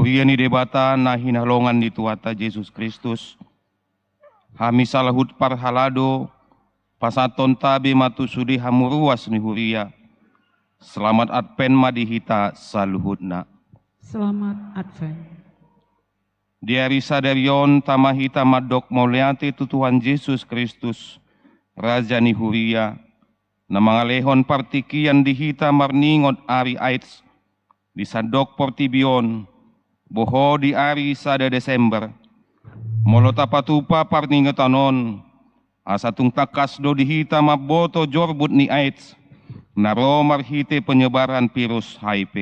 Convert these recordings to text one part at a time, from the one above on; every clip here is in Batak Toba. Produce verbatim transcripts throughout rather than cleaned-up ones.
Huria ni Debata na hinaholongan ni Tuhanta Jesus Kristus, hami saluhut parhalado pasahathon tabe ma tu sude hamu ruas ni huria. Selamat Advent ma di hita saluhutna. Selamat Advent. Di ari sadari on tama hita mandok mauliate tu Tuhan Jesus Kristus, Raja ni huria, na mangalehon partingkian di hita marningot ari Ait di sandok portibi on, boho di ari sada Desember. Molo tapatupa parningotan on, asa tung tangkas do di hita mamboto jorbut ni Ait na ro marhite penyebaran virus H I V.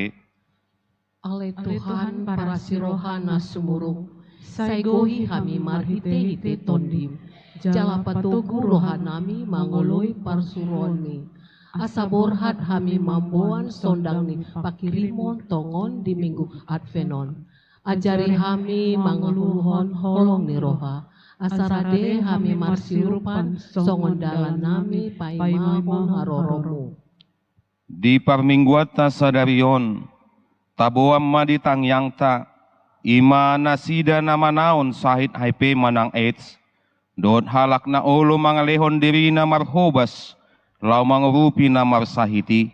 Ale Tuhan, parasi roha na sumurung, sai gohi hami marhitehite Tondim, jala patogu rohanami mangoloi parsuruonmi, asa borhat hami mamboan sondang ni panghirimon tongon di Minggu Advent on. Ajari hami mangoluhon holong ni roha, asa rade hami marsiurupan songon dalannami paimahon haroromu. Di parmingguanta sadari on, taboan ma di tangiangta, i ma nasida na manaon sahit H I V manang Ait, dohot halak na olo mangalehon dirina marhobas, laho mangurupi na marsahit i.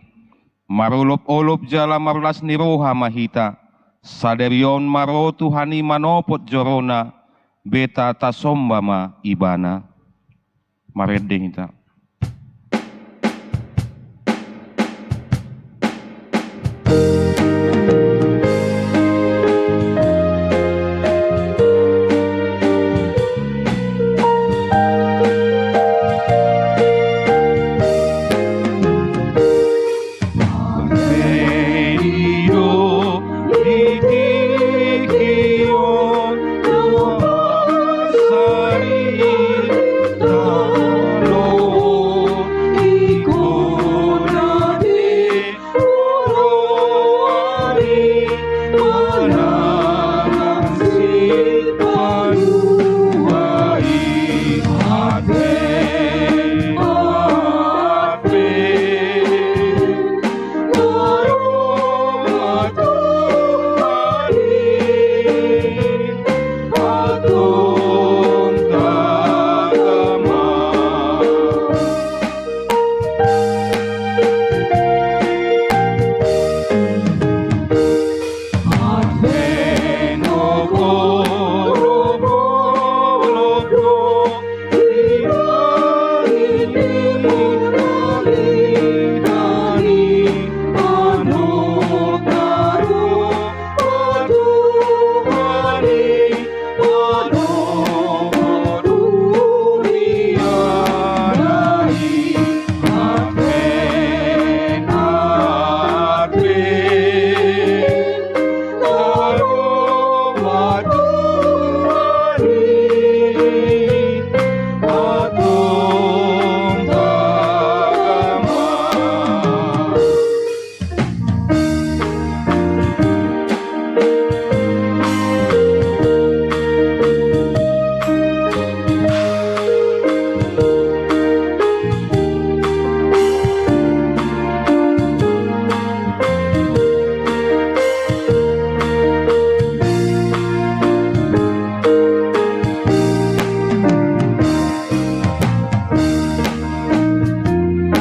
Marolopolop jala marlas ni roha ma hita, sadari on ma ro Tuhan i manopot jorona, beta tasomba ma Ibana. Marende hita.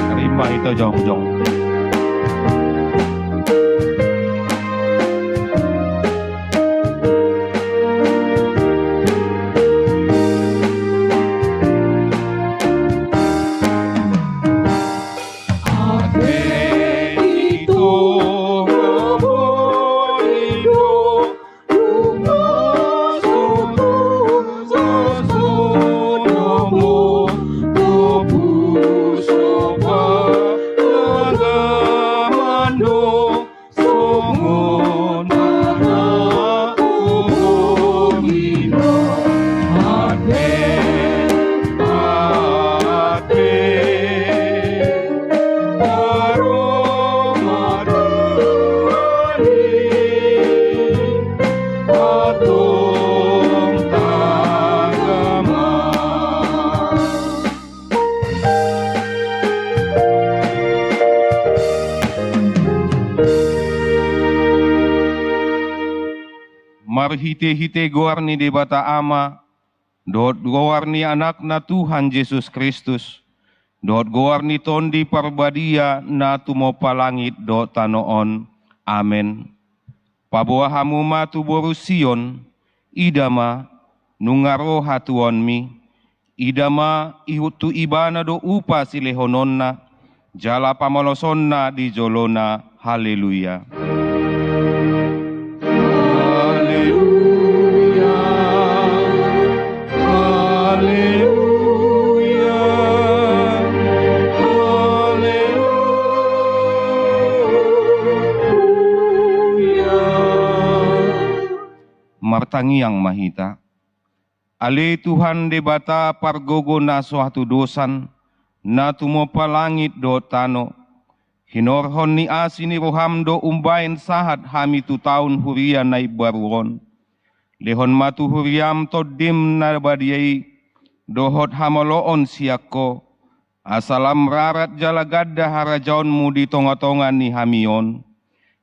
Tarima hita jongjong. Marhite-hite goar ni Debata Ama, dohot goar ni Anakna Tuhan Jesus Kristus, dohot goar ni Tondi Parbadia na tumompa langit dohot tano on. Amen. Paboa hamu ma tu boru Sion, ida ma, nunga ro hatuaonmi, ida ma, ihut tu Ibana do upa silehononna, jala pamolosonna di jolona. Haleluya. Haleluya. Haleluya. Haleluya. Martangiang ma hita. Ale Tuhan Debata pargogo na so hatudosan, na tumompa langit dohot tano, hinorhon ni asi ni roham do umbaen sahat hami tu taon huria na imbaru on. Lehon ma tu huriam Tondim na badia i, dohot hamoloon sian Ho, asa lam rarat jala ganda harajaonmu di tonga-tonga ni hami on.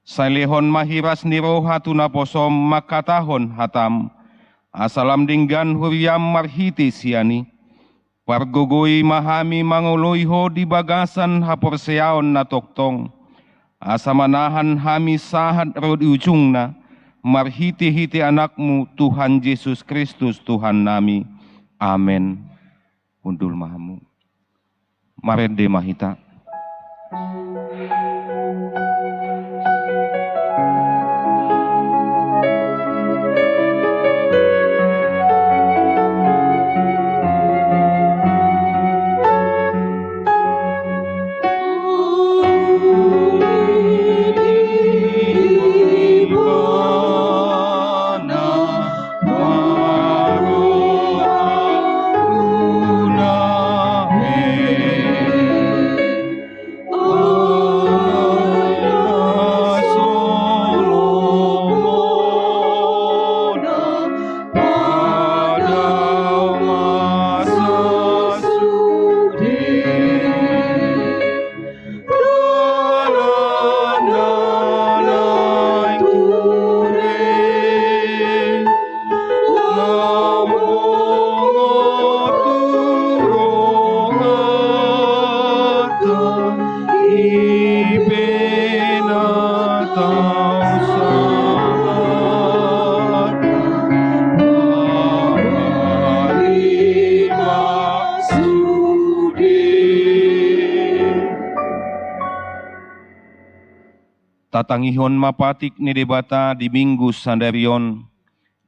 Sai lehon ma hiras ni roha tu naposom mangkatahon hatam, asa lam denggan huriam marhite sian i. Pargogoi ma hami mangoloi Ho di bagasan haporseaon na tongtong, asa manahan hami sahat ro di ujungna, marhite-hite Anakmu Tuhan Jesus Kristus Tuhannami. Amen. Hundul ma hamu. Marende ma hita. Tatangihon ma patik ni Debata di Minggu sadari on,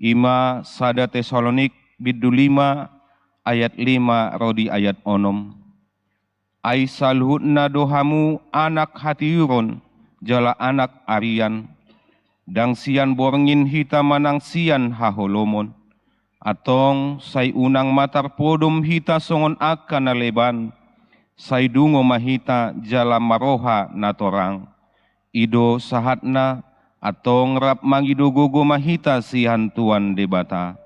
i ma sada Tesalonik bindu lima ayat lima ro di ayat onom. Ai saluhutna do hamu anak hatiuron jala anak arian, ndang sian borngin hita manang sian haholomon. Antong sai unang ma tarpodom hita songon angka na leban, sai dungo ma hita jala marroha na torang. I do sahatna, antong rap mangido gogo ma hita sian Tuhan Debata.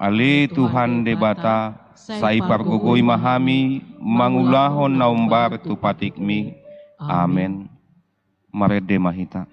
Ale Tuhan Debata, sai pargogoi ma hami mangulahon na hombar tu patikmi. Amen. Marende ma hita.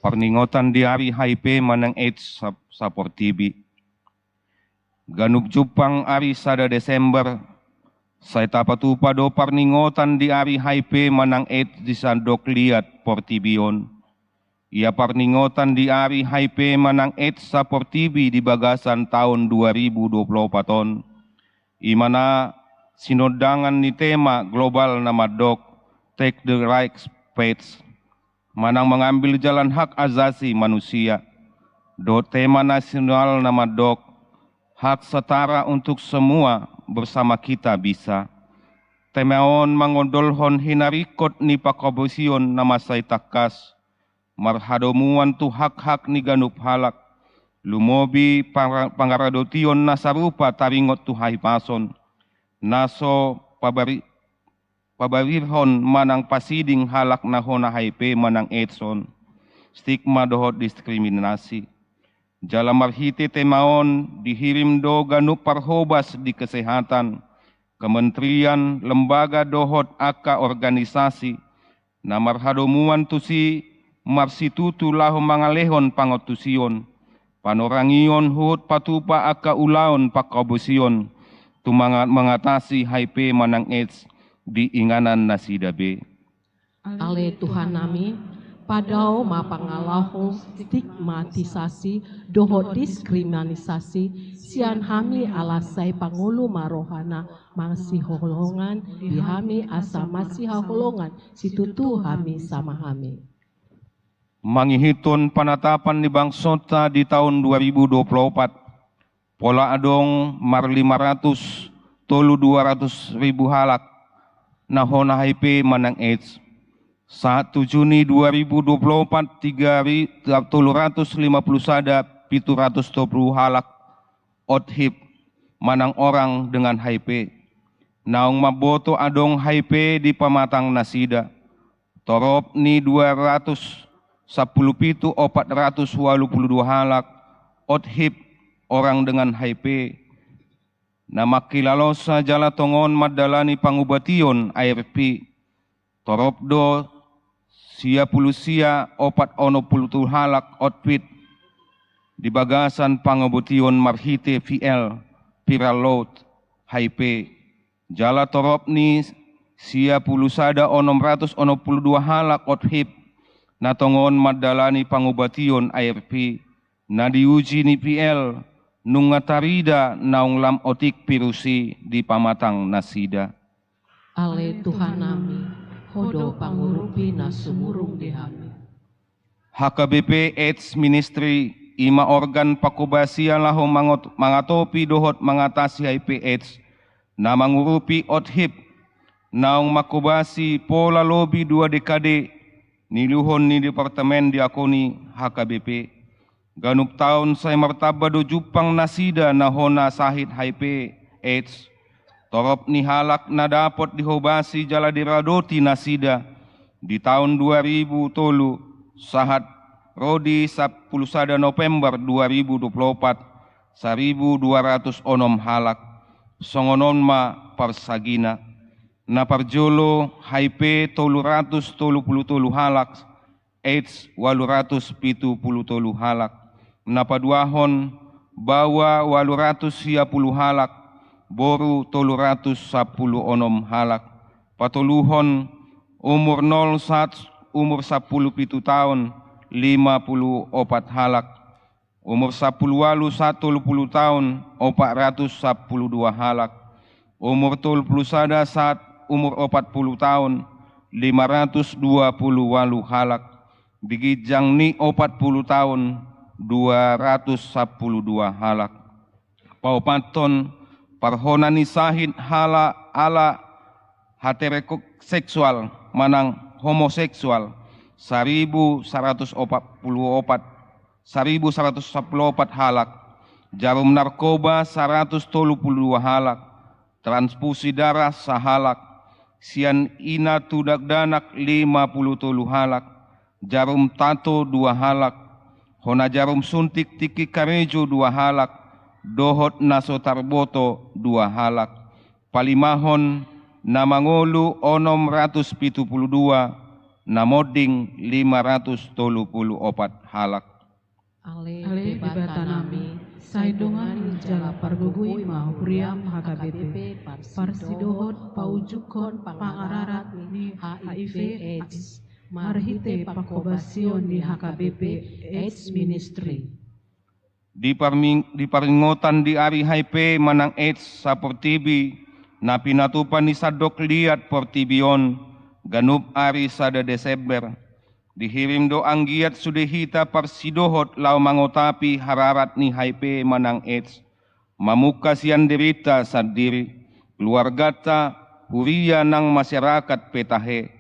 Parningotan di ari H I V manang AIDS sap-, saportibi. Ganup jumpang ari sada Desember, Sai tapatupa do parningotan di ari H I V manang AIDS di sandok liat portibi on. Ia parningotan di ari H I V manang AIDS saportibi di bagasan taon dua ribu dua puluh opat on, i ma na sinondangan ni tema global na mandok Take the Right Path, manang mengambil jalan hak asasi manusia, dohot tema nasional na mandok Hak Setara untuk Semua, Bersama Kita Bisa. Tema on mangondolhon hinaringkot ni panghobasion na mansai tangkas, marhadomuan tu hak-hak ni ganup halak, lumobi panga-, pangaradotion na sarupa taringot tu hahipason, na so pabari-, pabarirhon manang pasiding halak na hona H I V manang AIDS on, stigma dohot diskriminasi. Jala marhite tema on dihirim do ganup parhobas di kesehatan, kementerian, lembaga dohot angka organisasi, na marhadomuan tusi marsitutu laho mangalehon pangantusion, panorangion huhut patupa angka ulaon panghobasion, tu manga-, mengatasi H I V manang AIDS di inganan nasida be. Ale Tuhannami, padao ma pangalaho stigmatisasi dohot diskriminasi sian hami ala sai pangolu ma rohana masihaholongan di hami asa masihaholongan situtu hami sama hami. Mangihuthon panatapan ni bangsonta di taon dua ribu dua puluh opat, pola adong marlima ratus tolu dua ratus ribu halak na hona H I V manang AIDS. Sahat tu Juni dua ribu dua puluh opat, tiga ri-, tolu ratus lima puluh sada pitu ratus dua puluh halak othip manang orang dengan H I V. Naung mamboto adong H I V di pamatang nasida. Torop ni dua ratus sampulu pitu opat ratus ualu pulu dua halak othip orang dengan H I V. Na mangkilalosa jala tongon mandalani pangubation A R V. Torop do sia pulu sia opat onom pulu tolu halak othip di bagasan pangubation marhite V L, viral load, H I V. Jala torop ni sia pulu sada onom ratus onom pulu dua halak othip na tongon mandalani pangubation A R V, na diuji ni V L, nunga tarida naung lam otik virus i di pamatang nasida. Ale Tuhannami, Ho do pangurupi na sumurung di hami. H K B P AIDS Ministry, i ma organ pangkobasi laho mangot-, mangatopi dohot mangatasi H I V AIDS, na mangurupi othip, naung mangkobasi pola lobi dua dekade, niuluhon ni Departemen Diakoni H K B P. Ganup taon sai martamba do jumpang nasida na hona sahit H I V AIDS. Torop ni halak na dapot dihobasi jala diradoti nasida di taon dua ribu tolu sahat ro di sampulu sada November dua ribu dua puluh opat, saribu dua ratus onom halak. Songon on ma parsagina. Na parjolo H I V tolu ratus tolu pulu tolu halak, AIDS ualu ratus pitu pulu tolu halak. Na paduahon, baoa ualu ratus sia pulu halak, boru tolu ratus sampulu onom halak. Patoluhon, umur nol sahat umur sampulu pitu taon, lima pulu opat halak. Umur sampulu ualu sahat tolu pulu taon, opat ratus sampulu dua halak. Umur tolu pulu sada sahat umur opat pulu taon, lima ratus dua pulu ualu halak. Di ginjang ni opat pulu taon, dua ratus sampulu dua halak. Paopathon, parhona ni sahit hala-, ala heteroseksual manang homoseksual, saribu saratus opat pulu opat, saribu saratus sampulu opat halak. Jarum narkoba, saratus tolu pulu dua halak. Transfusi darah, sahalak. Sian ina tu dakdanak, lima pulu tolu halak. Jarum tato, dua halak. Hona jarum suntik tingki karejo, dua halak. Dohot na so tarboto, dua halak. Palimahon, na mangolu, onom ratus pitu pulu dua, na monding, lima ratus tolu pulu opat halak. Ale Debatanami, Sai dongani jala pargogoi ma huriam H K B P, parsidohot paujunghon pangararat ni H I V AIDS, marhite pangkobasion ni H K B P AIDS Ministry. Di parming-, di paringotan di ari H I V manang AIDS saportibi, na pinatupa ni sandok liat portibi on, ganup ari sada Desember, dihirim do anggiat sude hita parsidohot laho mangotapi hararat ni H I V manang AIDS, mamungka sian dirinta sandiri, keluarganta, huria nang masyarakat pe tahe.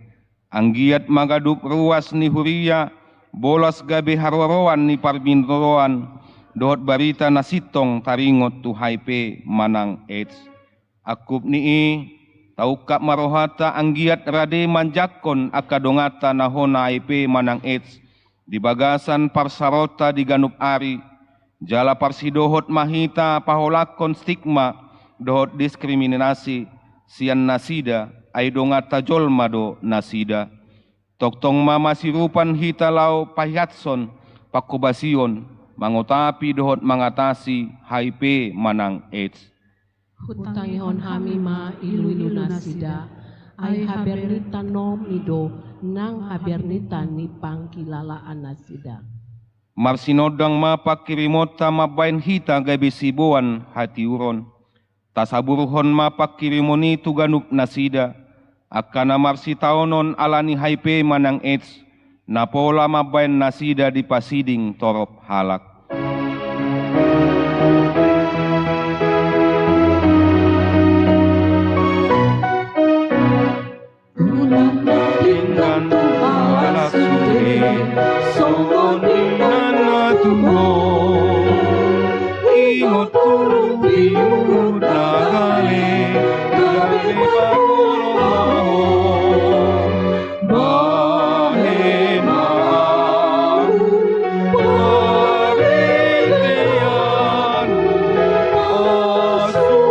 Anggiat ma ganup ruas ni huria, bolas gabe haroroan ni parbinotoan, dohot barita na sintong taringot tu H I V manang AIDS. Angkup ni i, taungkap ma rohanta anggiat rade manjangkon angka donganta na hona H I V manang AIDS, di bagasan parsaronta di ganup ari, jala parsidohot ma hita paholangkon stigma dohot diskriminasi sian nasida, ai donganta jolma do nasida. Tongtong ma masirupan hita laho pahiathon pangkobasion, mangotapi dohot mangatasi H I V manang AIDS. Hutangihon hami ma iluilu nasida, ai habernitan nomi do nang habernitan ni pangkilalaan nasida. Marsinondang ma pangkirimonta mambahen hita gabe siboan hatiuron. Tasaburhon ma pangkirimon i tu ganup nasida, angka na marsitaonon ala ni H I V manang AIDS, na pola mambahen nasida dipasiding torop halak. Unang na denggan tu halak sude, songon denggan na tubu. Ingot huruf di uhut na gale, gabe pangolomahon. Bahen ma ahu parrideanmu, pasu-pasu.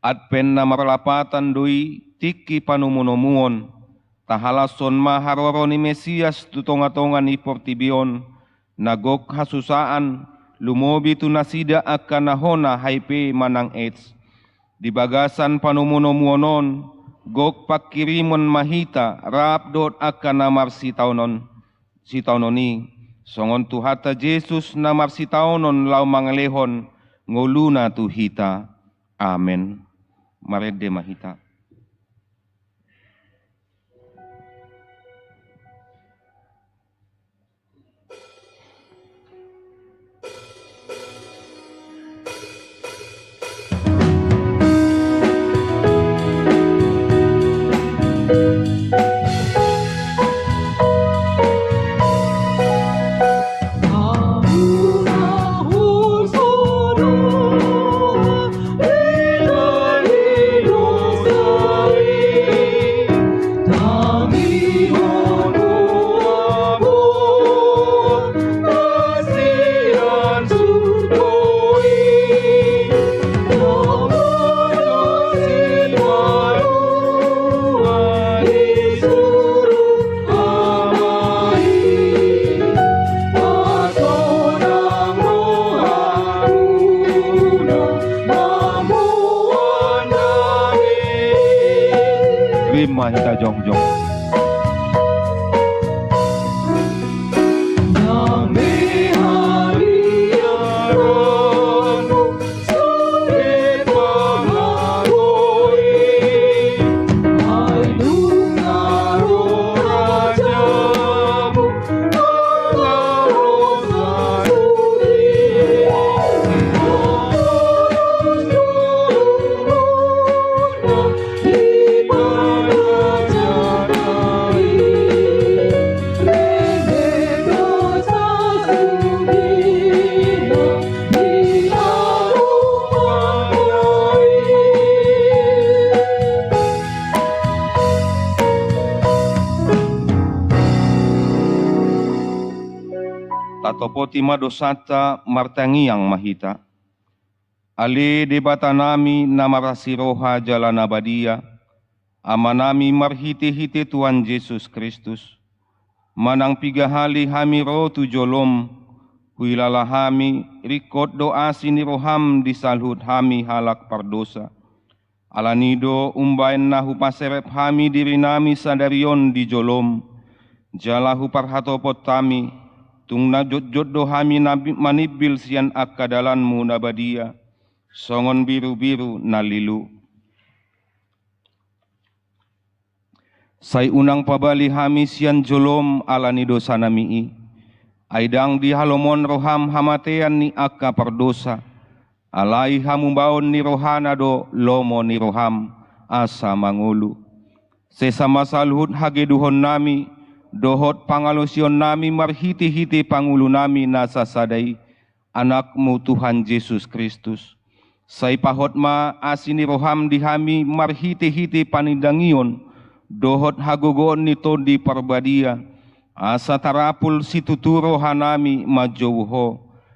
Advent na marlapatan do i tingki panomunomuon. Tahalashon ma haroro ni Mesias tu tongatonga ni portibi on, na gok hasusaan, lumobi tu nasida angka na hona H I V manang AIDS. Di bagasan panomunomuon on, gok pangkirimon ma hita rap dohot angka na marsitaonon, sitaonon i, songon Tuhanta Jesus na marsitaonon laho mangalehon ngoluna tu hita. Amen. Marende ma hita. Rima hita jongjong. Tatopoti ma dosanta, martangiang ma hita. Ale Debatanami na marasi roha jala na badia, Amanami marhitehite Tuhan Jesus Kristus, manang piga hali hami ro tu jolom, huilala hami, ringkot do asi ni roham di saluhut hami halak pardosa. Alani do umbaen na hupaserep hami dirinami sadari on di jolom, jala huparhatopot hami, tung na jotjot do hami na bi-, manimbil sian angka dalanmu na badia, songon birubiru na lilu. Sai unang pabali hami sian jolom alani dosanami i. Ai ndang dihalomohon roham hamatean ni angka pardosa, alai hamubaon ni rohana do lomo ni roham, asa mangolu. Sesa ma saluhut hageduhonnami, dohot pangalaosionnami marhitehite pangulunami na sasada i, Anakmu Tuhan Jesus Kristus. Sai pahot ma asi ni roham di hami marhitehite panindangion, dohot hagogoon ni Tondi Parbadia, asa tarapul situtu rohanami manjou Ho,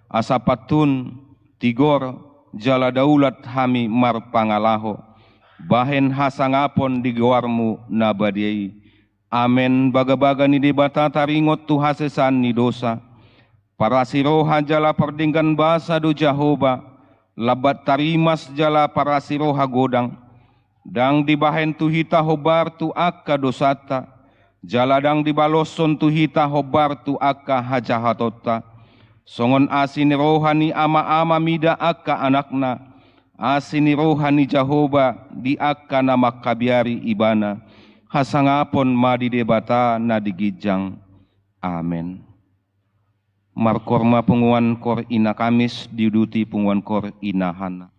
asa pantun, tigor, jala daulat hami marpangalaho, bahen hasangapon di goarmu na badia i. Amen. Bagabaga ni Debata taringot tu hasesaan ni dosa. Parasi roha jala pardenggan basa do Jahowa, lambat tarimas jala parasi roha godang. Ndang dibahen tu hita hombar tu angka dosanta, jala ndang dibaloshon tu hita hombar tu angka hajahatonta. Songon asi ni roha ni ama-ama mida angka anakna, asi ni roha ni Jahowa di angka na mangkabiari Ibana, hasangapon ma di Debata na di ginjang. Amen. Markoor ma punguan koor Ina Kamis, diuduti punguan koor Ina Hana.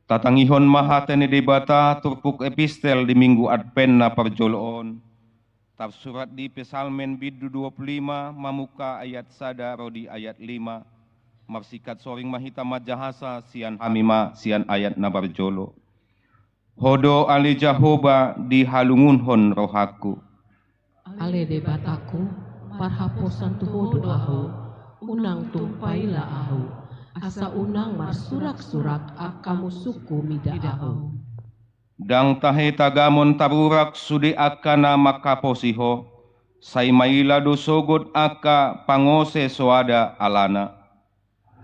Tatangihon ma hata ni Debata turpuk epistel di Minggu Advent na parjolo on, tarsurat di Psalmen bindu dua pulu lima, mamungka ayat sada ro di ayat lima. Marsingkat soring ma hita manjahasa, sian hami ma sian ayat na parjolo. Ho do ale Jahowa dihalungunhon rohangku. Ale Debatangku, parhaposan tu Ho do ahu, unang tung paila ahu, asa unang marsuraksurak angka musungku mida ahu. Ndang tahe tagamon tarurak sude angka na manghaposi Ho, sai maila do sogot angka pangose soada alana.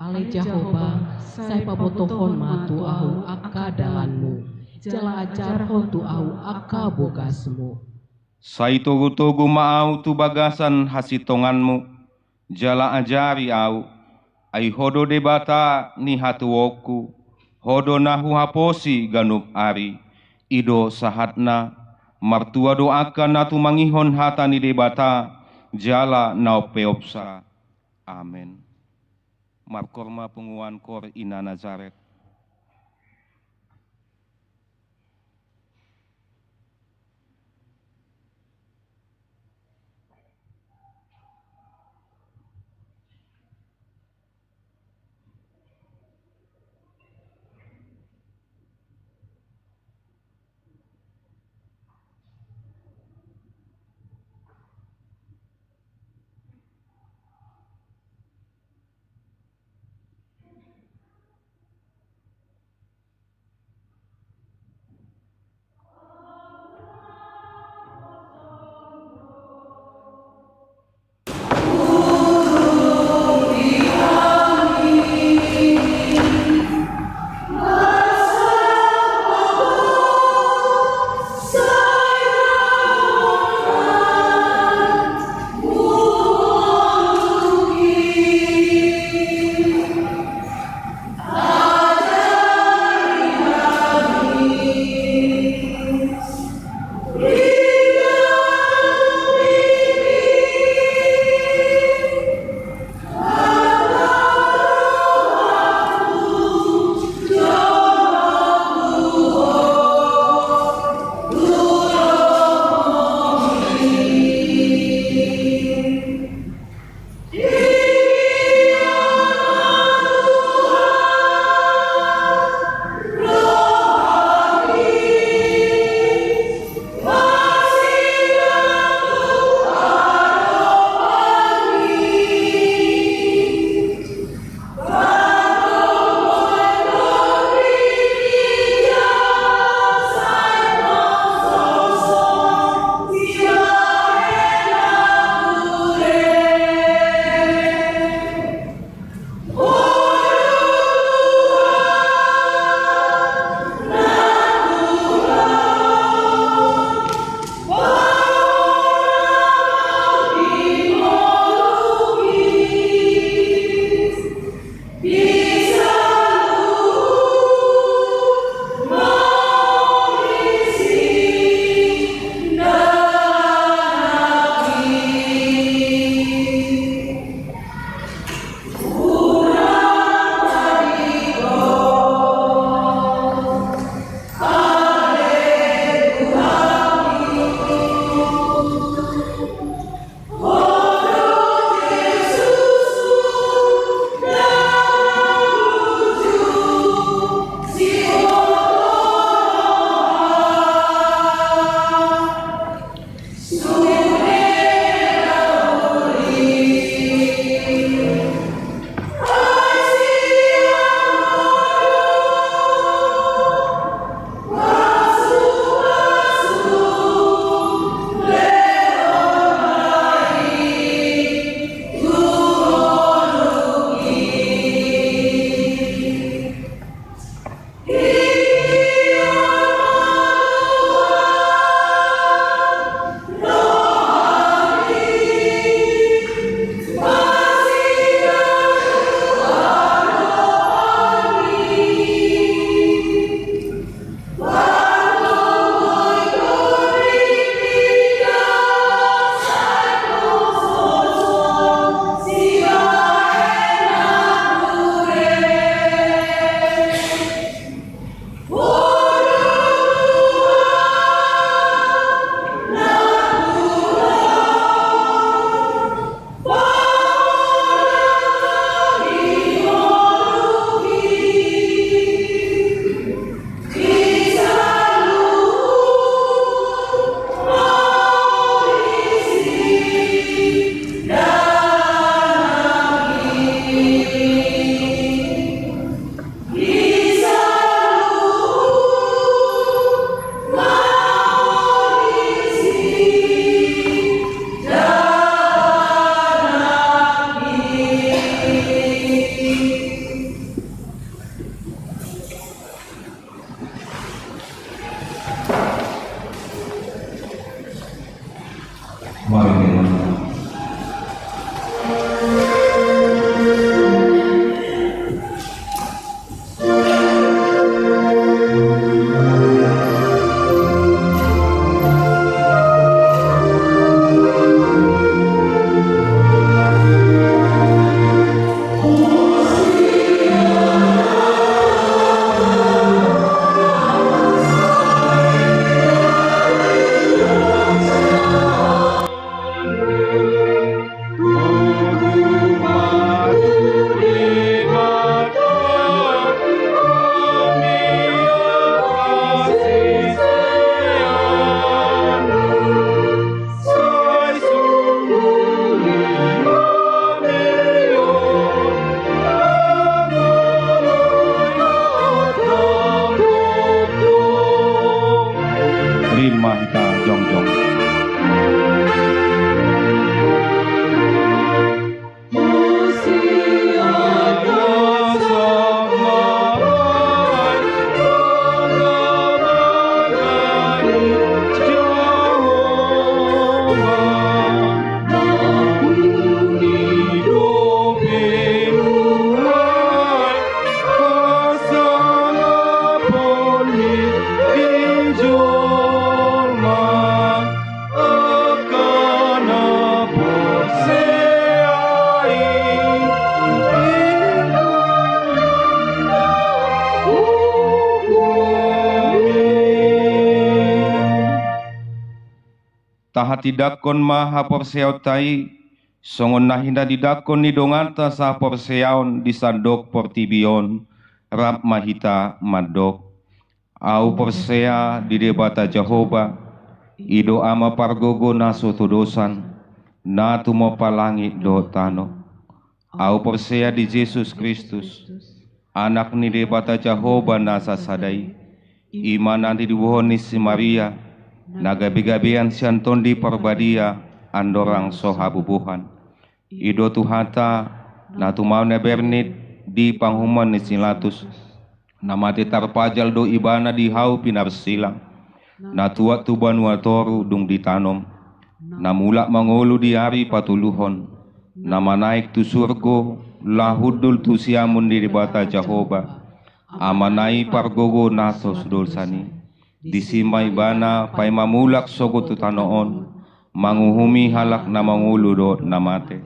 Ale Jahowa, sai pabotohon ma tu ahu angka dalanmu, jala ajarhon tu ahu angka bogasmu. Sai togutogu ma ahu tu bagasan hasintonganmu, jala ajari ahu, ai Ho do Debata ni hatuaonku, Ho do na huhaposi ganup ari. I do sahatna, martua do angka na tumangihon hata ni Debata, jala na umpeopsa. Amen. Markoor ma punguan Koor Ina Nazaret. Rima hita jongjong. Tahatindangkon ma haporseaonta i, songon na hinatindangkon ni donganta sahaporseaon di sandok portibi on. Rap ma hita mandok: Ahu porsea di Debata Jahowa, i do Ama pargogo na so tudosan, na tumompa langit dohot tano. Ahu porsea di Jesus Kristus, Anak ni Debata Jahowa na sasada i, i ma na tinodohon ni si Maria, na gabegabean sian Tondi Parbadia, andorang so habubuhan. I do Tuhanta, na tumaon na bernit di panguhuman ni si Pilatus, na mate tarpajal do Ibana di hau pinarsilang, na tuat tu banua toru dung ditanom, na mulak mangolu di ari patoluhon, na manaek tu surgo, laho hundul tu siamun ni Debata Jahowa, Amana i pargogo na so tudosan i. Disi ma Ibana paima mulak sogot tu tano on, manguhumi halak na mangolu dohot na mate.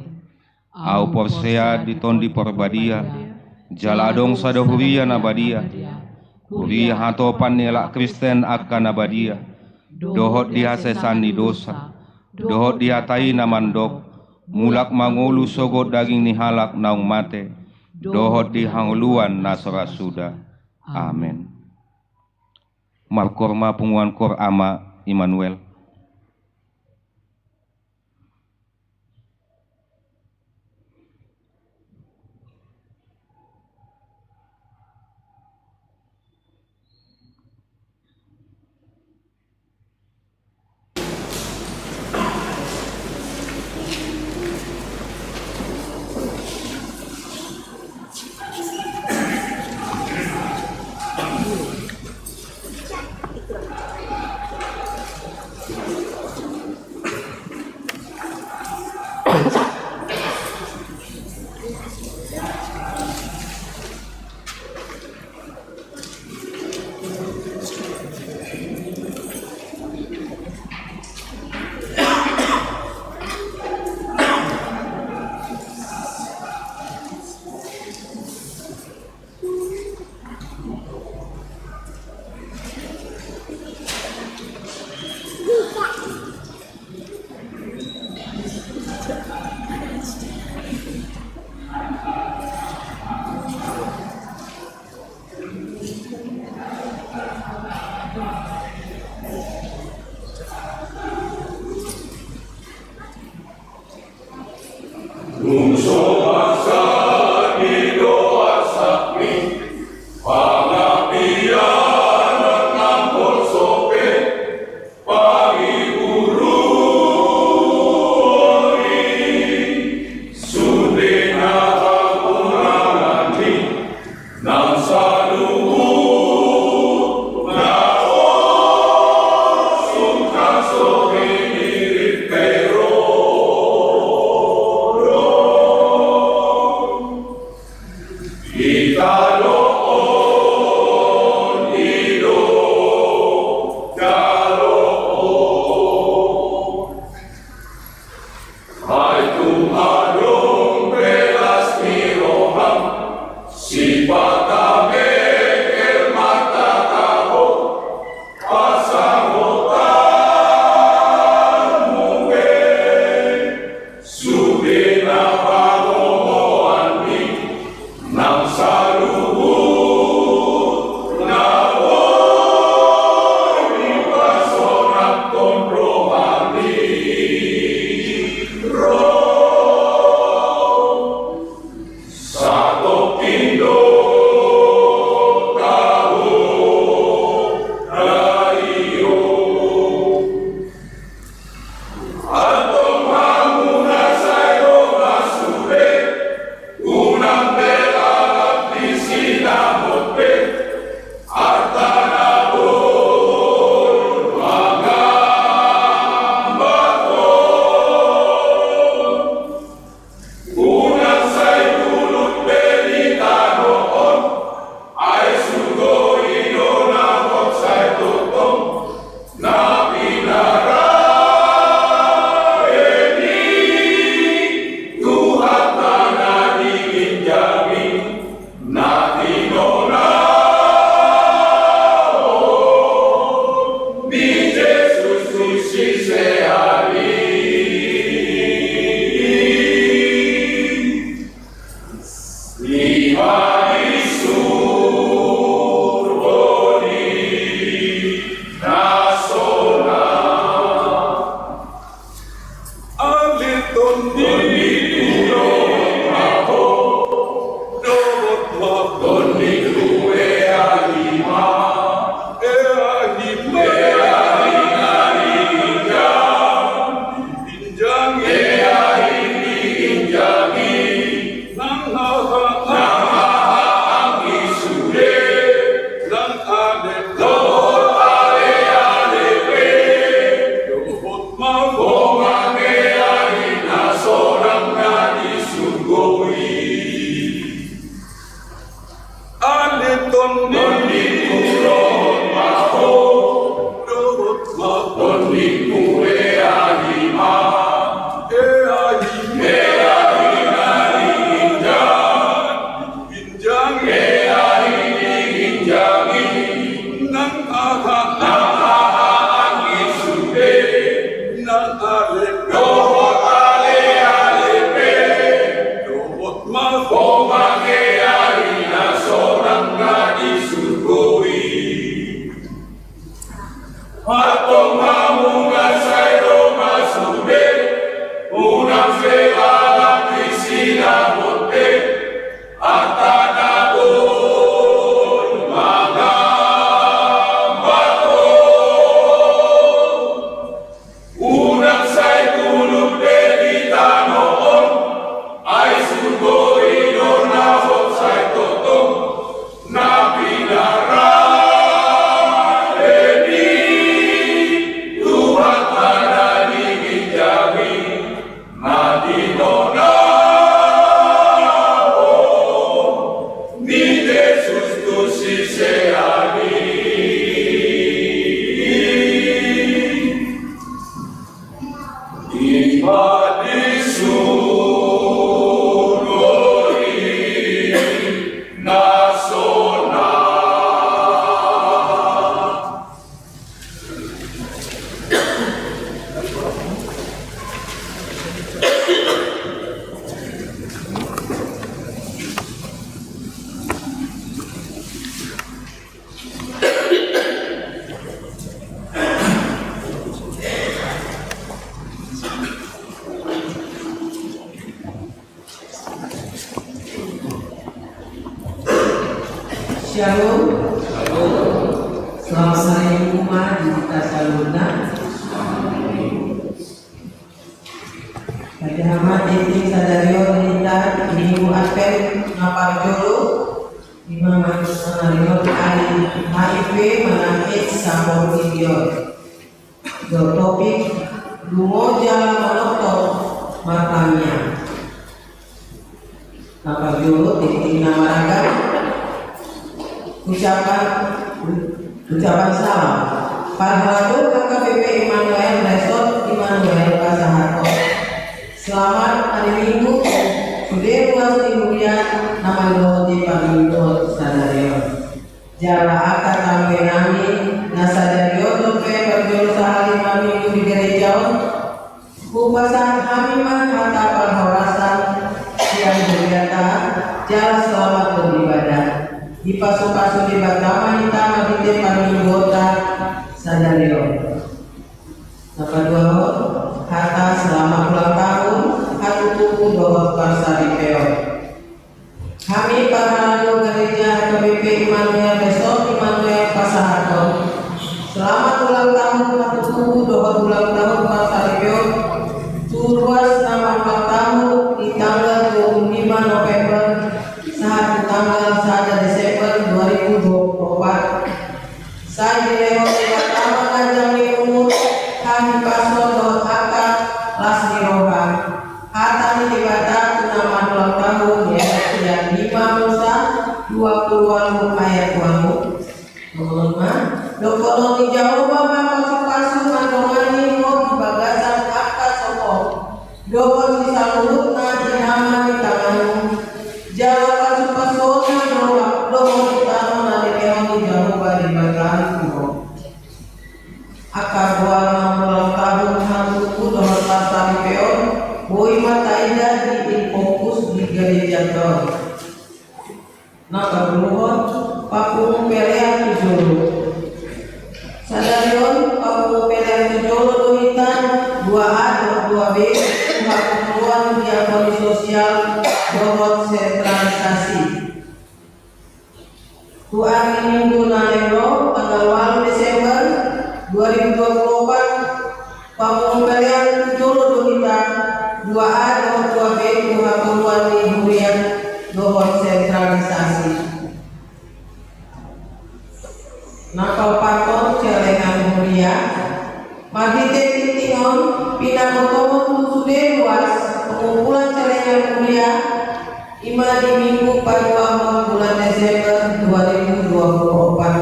Ahu porsea di Tondi Parbadia, jala adong sada huria na badia, huria hatopan ni halak Kristen angka na badia, dohot di hasesaan ni dosa, dohot di hata i na mandok, mulak mangolu sogot daging ni halak naung mate, dohot di hangoluan na so ra suda. Amen. Markoor ma punguan koor Ama Immanuel. Antong hamu na sai ro masude, unang be lalap di sinabot be, antong na boi mangambathon. Unang sai tuluk be di tano on, ai surgo i do na sai tongtong na pinarade ni Tuhanta na di ginjang i, na tinonahon ni Jesus tu sisean i. I ma di surgo i na sonang. Shalom. Selamat hari Minggu ma di hita saluhutna. Ate, hami ma di sadari on di hita di Minggu Advent na parjolo, i ma mangarantosa ari H I V manang AIDS sampulu tingki on. Dohot topik: Lungo jala manongtong martangiang. Na parjolo, tingting na maragam, ucapan, ucapan salam. Parhalado H K B P Immanuel, Resort Immanuel pasahathon selamat hari Minggu tu sude ruas ni huria na mandohoti parmingguon sadari on. Jala angka tamu nami na sadari on dope parjolo sahali marminggu di gareja on, hupasahat hami ma hata parhorasan sian hurianta, jala selamat beribadah. Dipasupasu Debata ma hita marhite parmingguonta sadari on. Na paduahon, hata selamat ulang tahun, hatutubu dohot parsaripeon. Hami parhalado gareja H K B P Immanuel, Resort Immanuel pasahathon selamat ulang tahun hatutubu dohot ulang tahun parsaripeon tu ruas na marulang tahun di tanggal dua puluh lima November sahat tu tanggal sada Desember dua ribu dua puluh empat. Sai dilehon Debata ma ganjang ni umur, hahipason dohot angka las ni roha. Hata ni Debata tu na marulang tahun, diatur sian lima Musa dua puluh walu ayat walu. Tongtong ma: Dohonon ni Jahowa ma pasupasu mandongani ho di bagasan angka sopo dohot di saluhutna inganan ni tanganmu, jala pasupasuonna do dohot di tano na nilehon ni Jahowa Debatam tu ho. Angka goar na marulang tahun. Pamumpelean tu jolo do hita, dua A dohot dua B, tu hapangoluan diakoni sosial dohot sentralisasi. Tu ari Minggu na naeng ro, tanggal ualu Desember dua ribu dua puluh opat, pamumpelean tu jolo do hita, dua A dohot dua B, tu hapangoluan ni huria dohot sentralisasi. Na paopathon, sialengan huria. Marhite tingting on, pinabotohon tu sude ruas pengumpulan sialengan huria, i ma di Minggu paduahon bulan Desember dua ribu dua puluh opat.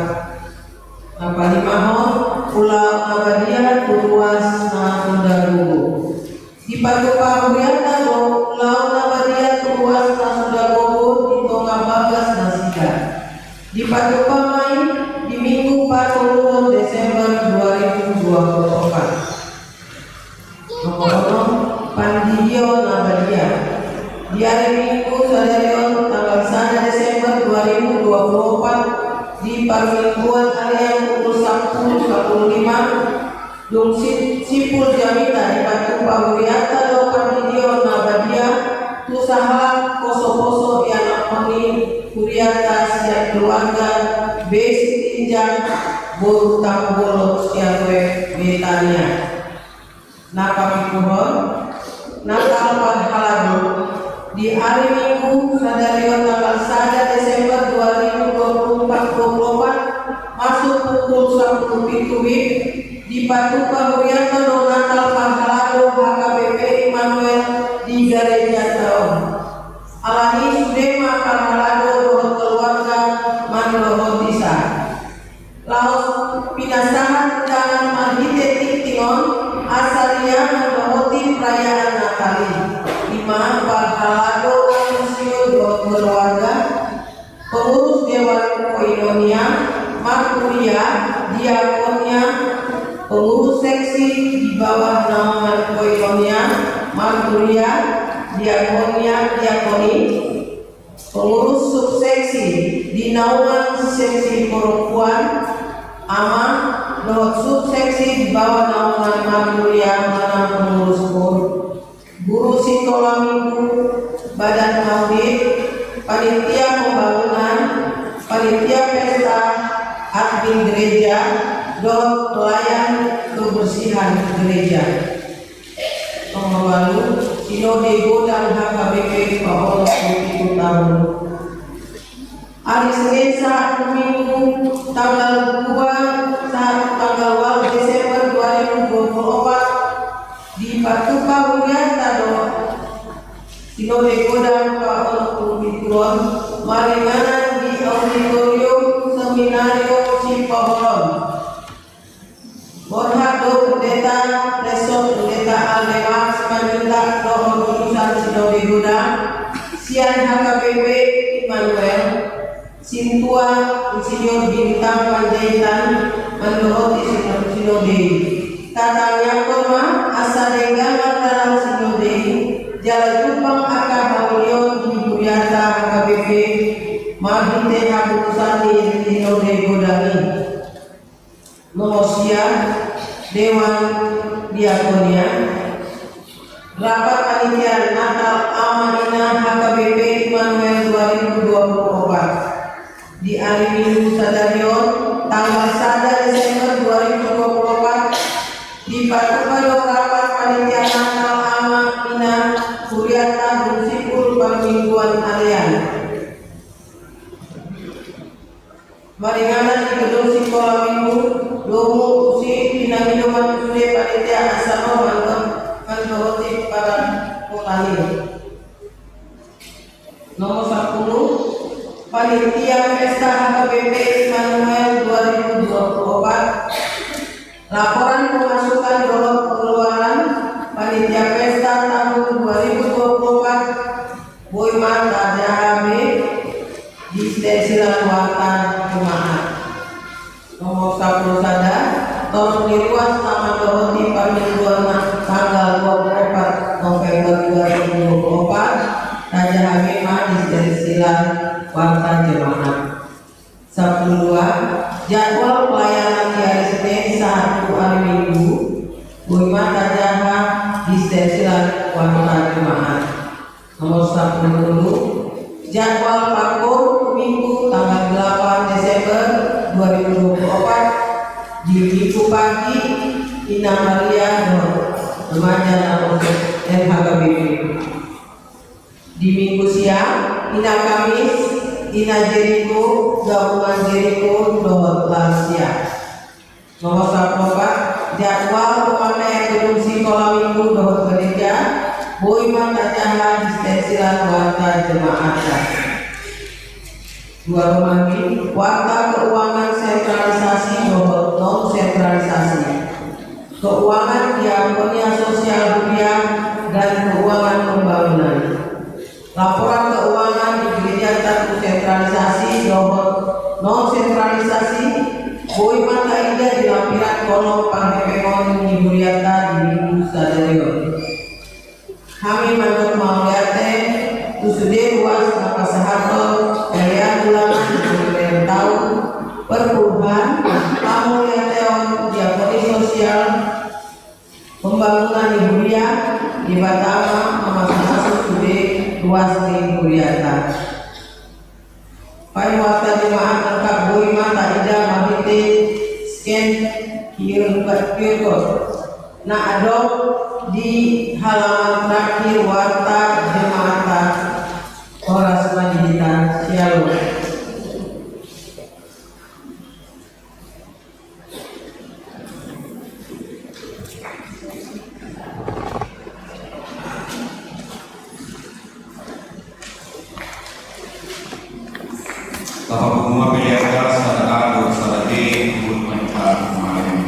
Na palimahon, ulaon na badia tu ruas na suda gogo. Dipatupa hurianta do ulaon na badia tu ruas na suda gogo di tonga bagas nasida. Dipatupa ma i di Minggu patoluhon Desember dua ribu dua puluh opat. Nomor onom, pandidion na badia. Di ari Minggu sadari on, tanggal sada Desember dua ribu dua puluh opat, di parmingguan arian pukul sampulu sampulu lima, dung si-, simpul jamita dipatupa hurianta do pandidion na badia tu sahalak poso-poso ianakhon ni hurianta sian keluarga B. Sitinjak boru Tambolon Siaruep Betania. Na papitu on, Natal Parhalado. Di ari Minggu sadari on, tanggal sada Desember dua ribu dua puluh empat, dua puluh opat, masuk pukul sampulu pitu WIB, dipatupa hurianta do Natal Parhalado H K B P Immanuel di garejanta on. Alani i sude ma parhalado dohot keluarga mandohoti sa. Laos pinasahat undangan marhite tingting on, asa ria mandohoti perayaan Natal i, i ma parhalado, sisio dohot keluarga, pengurus dewan koinonia, marturia, diakonia, pengurus seksi di bawah naungan koinonia, marturia, diakonia, diakoni, pengurus subseksi di naungan seksi perempuan, ama, dohot subseksi di bawah naungan marturia manang pengurus KUR, guru sikola minggu, badan maulid, panitia pembangunan, panitia pesta, admin gereja, dohot pelayan kebersihan gereja. Nomor ualu, Sinode Godang H K B P paonom pulu pitu taon. Ari Senin sahat tu Minggu, tanggal dua sahat tu tanggal ualu Desember dua ribu dua puluh opat, dipatupa hurianta do Sinode Godang paonom pulu pitu on, maringanan di Auditorium Seminario Sipaholon. Borhat do Pendeta Resort, Pendeta Aldemar Simanjuntak dohot utusan Sinode Godang sian H K B P Immanuel, Sintua Insinyur Bintang Panjaitan mandohoti Sino-, Sinode i. Tatangiangkon ma asa denggan ma dalan Sinode i, jala jumpang angka haholion di huriata H K B P marhite haputusan ni Sinode Godang i. Nomor sia, Dewan Diakonia. Rapat Panitia Natal Ama Ina H K B P Immanuel dua ribu dua puluh opat. Di ari Minggu sadari on, tanggal sada Desember dua ribu dua puluh opat, dipatupa do rapat Panitia Natal Ama Ina huriata dung simpul parmingguan arian. Maringanan di gedung sikola minggu, domu tusi pinangido ma tu sude panitia asa ro mando-, mandohoti parangkutan i. Nomor sampulu, Panitia Pesta H K B P Immanuel dua ribu dua puluh opat. Laporan pemasukan dohot pengeluaran Panitia Pesta tahun dua ribu dua puluh opat. Boi ma tajaha be di stensilan warta Jumaat. Nomor sampulu sada, torop ni ruas na mandohoti parmingguan na tanggal dua puluh opat November dua ribu dua puluh opat, tajaha be ma di stensilan warta Jumaat. Sampulu dua, jadwal pelayanan di ari Senin sahat tu Hari Minggu, boi ma tajaha di sela-sela warta jemaat. Nomor sampulu tolu, jadwal parkour Minggu tanggal delapan Desember dua ribu dua puluh empat, di Minggu pagi, Ina Maria dohot remaja na L H K B P. Di Minggu siang, Ina Kamis, Ina Jeriko, gabungan Jeriko dohot lansia. Nomor sampulu opat, jadwal pemakaian gedung sikola Minggu dohot gereja, boi ma tajaha di sela-sela warta jemaat. Dua romangi, warta keuangan sentralisasi dohot non sentralisasi, keuangan diakonia sosial huria, dan keuangan pembangunan. Laporan keuangan di gereja tu sentralisasi dohot non sentralisasi, boi ma taida di lampiran kolom panghepengon ni huriata di Minggu sadari on. Hami mandok mauliate tu sude ruas na pasahathon pelean ulangan di pelean taon perpuluhan, pamauliateon diakoni sosial, pembangunan ni huria, Debata ma mamasumasu sude ruas ni huriata. File warta jemaat lengkap boi ma taida marhite scan QR code na adong di halaman terakhir warta jemaat. Horas ma di hita. Shalom. Tapapungu ma pelean, sada A dohot sada B, buat manita kemarin.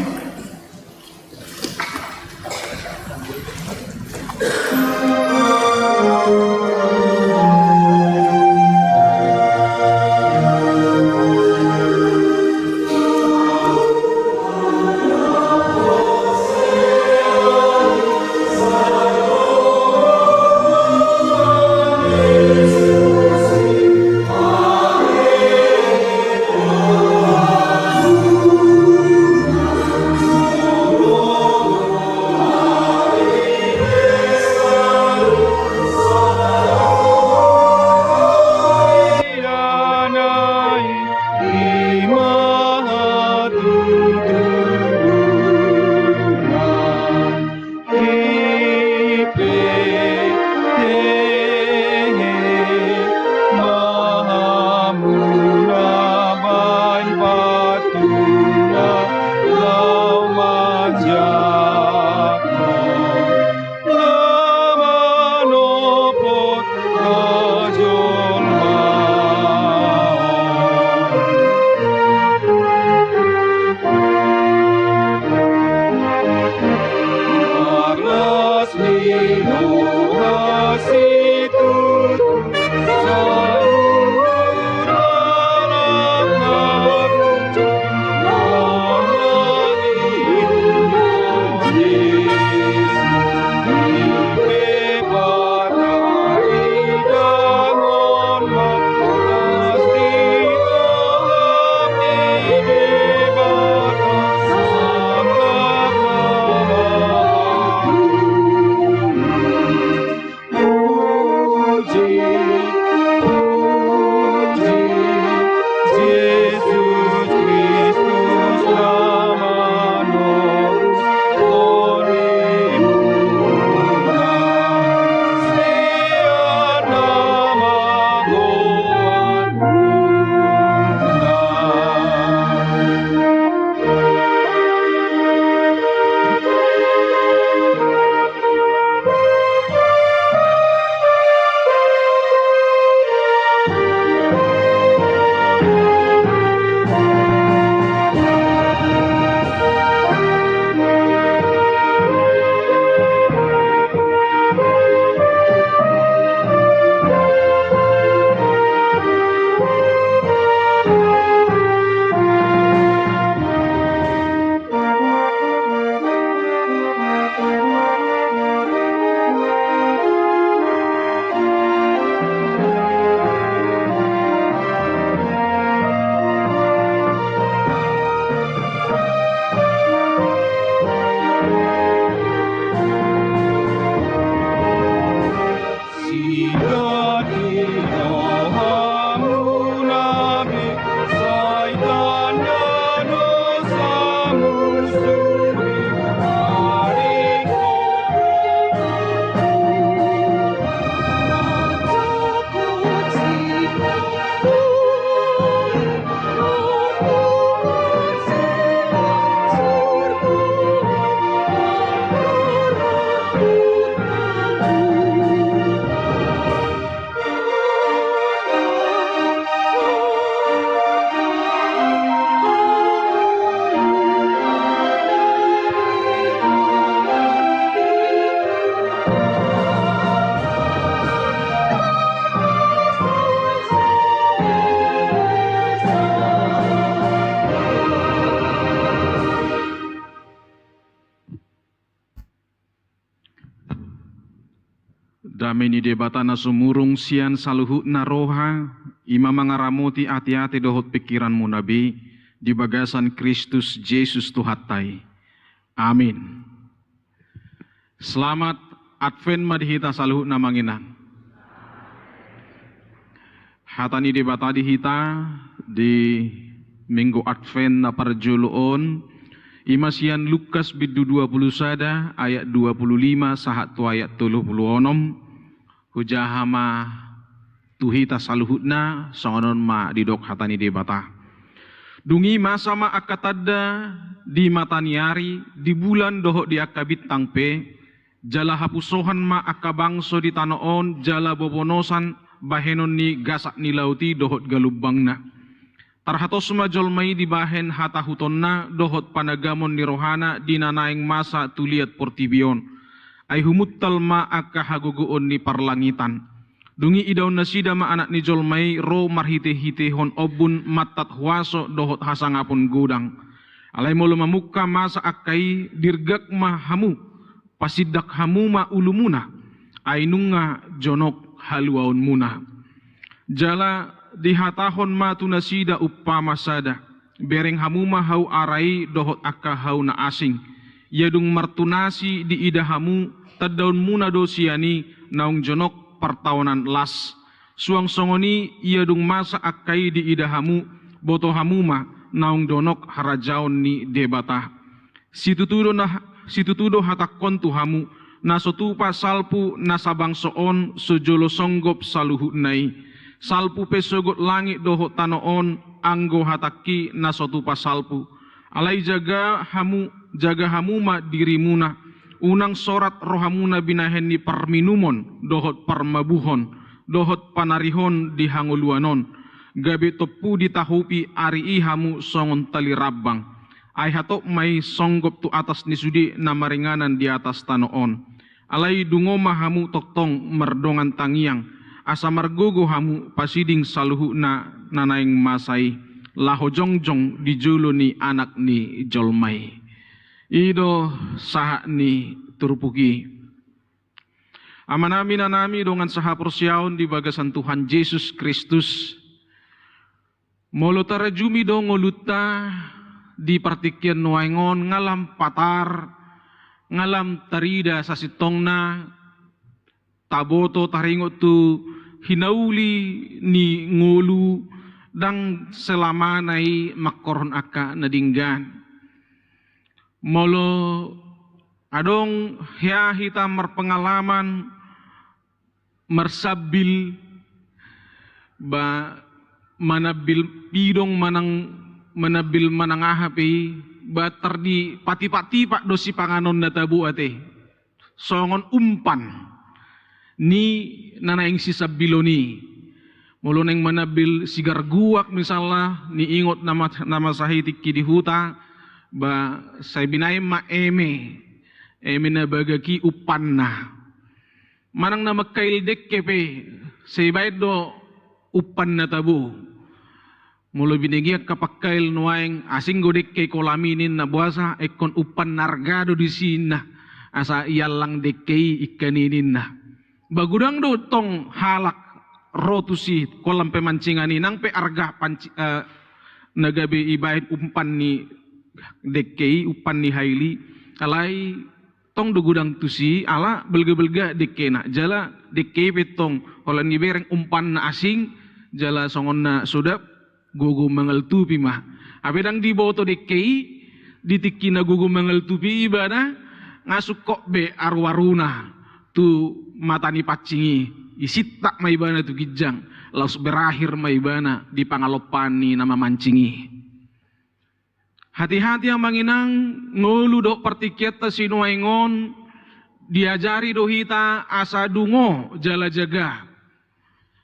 Dame ni Debata na sumurung sian saluhutna roha, i ma mangaramoti ateate dohot pingkiranmuna be, di bagasan Kristus Jesus Tuhanta i. Amin. Selamat Advent ma di hita saluhutna, amang inang. Hata ni Debata di hita di Minggu Advent na parjolo on, i ma sian Lukas bindu dua pulu sada ayat dua pulu lima sahat tu ayat tolu pulu onom. Hujaha ma tu hita saluhutna, songon on ma didok hata ni Debata. Dung i masa ma angka tanda di mata ni ari, di bulan dohot di angka bintang pe, jala hapusohan ma angka bangso di tano on, jala bobonosan bahenon ni gasak ni laut i dohot galumbangna. Tarhatos ma jolma i dibahen hatahutonna dohot panagamon ni rohana di na naeng masa tu liat portibi on. Ai humuntal ma angka hagogoon ni parlangitan. Dung i idaon nasida ma Anak ni jolma i ro marhitehitehon ombun, mantat huaso dohot hasangapon godang. Alai molo mamungka masa angka i, dirgak ma hamu, pasindak hamu ma ulumuna, ai nunga jonok haluaonmuna. Jala dihatahon ma tu nasida umpama sada: Bereng hamu ma hau ara i dohot angka hau na asing. Ia dung martunasi diida hamu, tandaonmuna do sian i naung jonok partaonan las. Suang songon i, ia dung masa angka i diida hamu, boto hamu ma naung jonok harajaon ni Debata. Situtu do na, situtu do hatangkon tu hamu, na so tupa salpu na sabangso on so jolo songgop saluhutna i. Salpu pe sogot langit dohot tano on, anggo hatangki na so tupa salpu. Alai jaga hamu, jaga hamu ma dirimuna, unang sorat rohamuna binahen ni parminumon dohot parmabuhon dohot panarihon di hangoluan on, gabe tompu ditahupi ari i hamu songon tali rambang. Ai hatop ma i songgop tu atas ni sude na maringanan di atas tano on. Alai dungo ma hamu tongtong mardongan tangiang, asa margogo hamu pasiding saluhutna na naeng masa i, laho jongjong di jolo ni Anak ni jolma i. I do sahat ni turpuk i. Amanami, inanami, dongan sahaporseaon di bagasan Tuhan Jesus Kristus, molo tarajumi do ngolunta di partingkian nuaeng on, nga lam patar, nga lam tarida sasintongna, taboto taringot tu hinauli ni ngolu, ndang selamana i mangkorhon angka na denggan. Molo adong hea hita marpengalaman marsambil, ba manambil pidong manang manambil manang aha pe i, ba tardipatipak-tipak do sipanganon na tabo ate. Songon umpan ni na naeng sisambilon i. Molo naeng manambil sigar guak misalna, niingot na ma-, na masa i tingki di huta, ba sai binaen ma eme, eme na bagak i umpanna. Manang na mangkail dengke pe, sai baen do umpan na tabo. Molo binege angka pangkail nuaeng, asing do dengke i, kolam i ninna, boasa, ingkon umpan na arga do disi ninna, asa iallang dengke i ingkon i ninna. Ba godang do tong halak ro tusi kolam pemancingan i, nang pe arga panci-, eh, na gabe ibaen umpan ni dengke i, umpan ni hail i, alai tong do godang tusi, ala balga-balga dengkena. Jala dengke i pe tong, holan dibereng umpan na asing, jala songon na sodap, gogo mangaltupi ma. Hape ndang diboto dengke i, di tingki na gogo mangaltupi ibana, nga sungkop be aru-aruna tu mata ni pancing i, isintak ma ibana tu ginjang, laos berakhir ma ibana di pangalompaan ni na mamancing i. Hati-hati, amang inang, ngolu dohot partingkianta sinuaeng on, diajari do hita asa dungo jala jaga.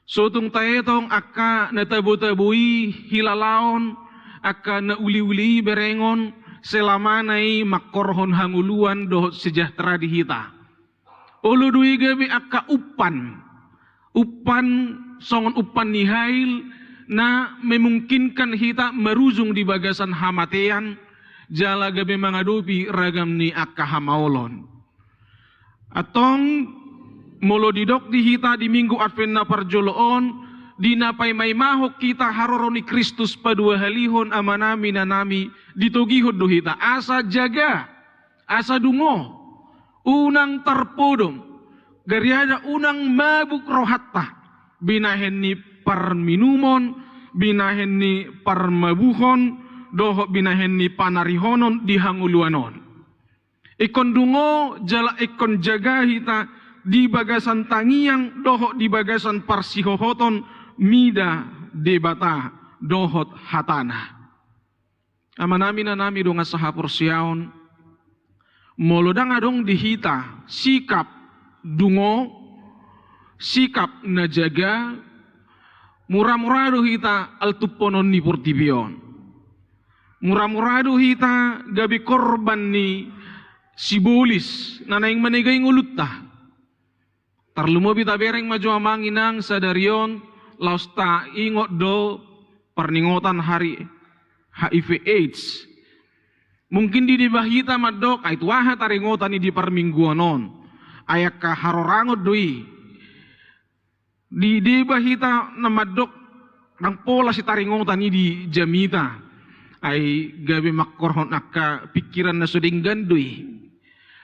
So tung taetong angka na tabo-tabo i hilalaon, angka na uli-uli i berengon, selamana i mangkorhon hangoluan dohot sejahtera di hita. Olo do i gabe angka umpan. Umpan, songon umpan ni hail, na memungkinkan hita marujung di bagasan hamatean, jala gabe mangadopi ragam ni angka hamaolon. Antong, Molo didok di hita di Minggu Advent na parjolo on, di na paimaimahon hita haroro ni Kristus paduahalihon, amanami, inanami, ditogihon do hita asa jaga, asa dungo, unang tarpodom, gariada unang mabuk rohanta, binahen ni parminumon, binahen ni parmabukhon, dohot binahen ni panarihonon di hangoluan on. Ingkon dungo jala ingkon jaga hita di bagasan tangiang dohot di bagasan parsihohoton mida Debata dohot hatana. Amanami, inanami, dongan sahaporseaon, molo ndang adong di hita sikap dungo, sikap na jaga, mura-mura do hita altumponon ni portibi on. Mura-mura do hita gabe korban ni sibolis na naeng manegai ngolunta. Tarlumobi tabereng ma jo, amang inang, sadari on laos taingot do parningotan hari H I V AIDS. Mungkin dideba hita mandok, ai tu aha taringotan i di parmingguan on? Ai angka harorangon do i. Dideba hita na mandok, ndang pola sitaringotan i di jamita. Ai gabe mangkorhon angka pingkiran na so denggan do i.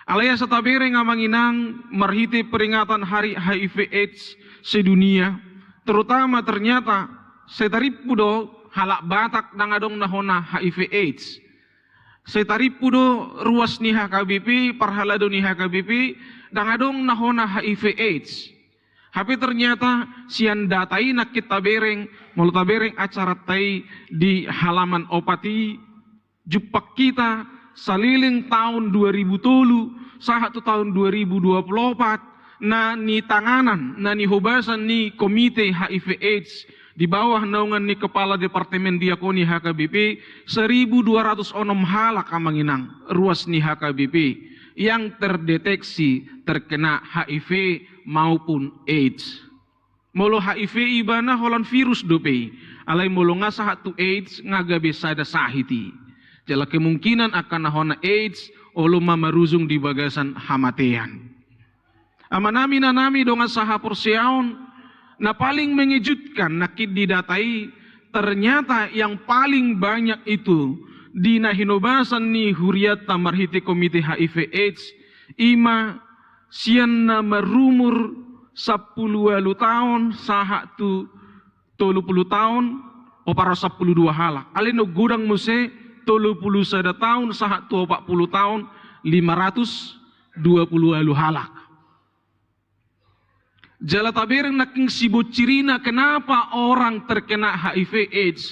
Alai asa tabereng, amang inang, marhite peringatan hari H I V AIDS sedunia, terutama ternyata sai tarimpu do halak Batak ndang adong na hona H I V AIDS. Sai tarimpu do ruas ni H K B P, parhalado ni H K B P, ndang adong na hona H I V AIDS. Hape ternyata sian data i nangkin tabereng, molo tabereng acaranta i di halaman opat i, jumpang hita saleleng taon dua ribu tolu sahat tu taon dua ribu dua puluh opat, na nitanganan, na nihobasan ni Komite H I V AIDS di bawah naungan ni Kepala Departemen Diakoni H K B P, seribu dua ratus onom halak, amang inang, ruas ni H K B P yang terdeteksi terkena H I V maupun AIDS. Molo H I V ibana holan virus dope i, alai molo nga sahat tu AIDS nga gabe sada sahit i. Jala kemungkinan angka na hona AIDS olo ma marujung di bagasan hamatean. Amanami, inanami, dongan sahaporseaon, na paling mengejutkan nangkin di data i, ternyata yang paling banyak itu di na hinobasan ni hurianta marhite Komite H I V AIDS, i ma sian na marumur sampulu ualu taon sahat tu tolu pulu taon, opat ratus sampulu dua halak. Alai na godang muse tolu pulu sada taon sahat tu opat pulu taon, lima ratus dua pulu ualu halak. Jala tabereng nangkin siboncirina kenapa orang terkena H I V AIDS.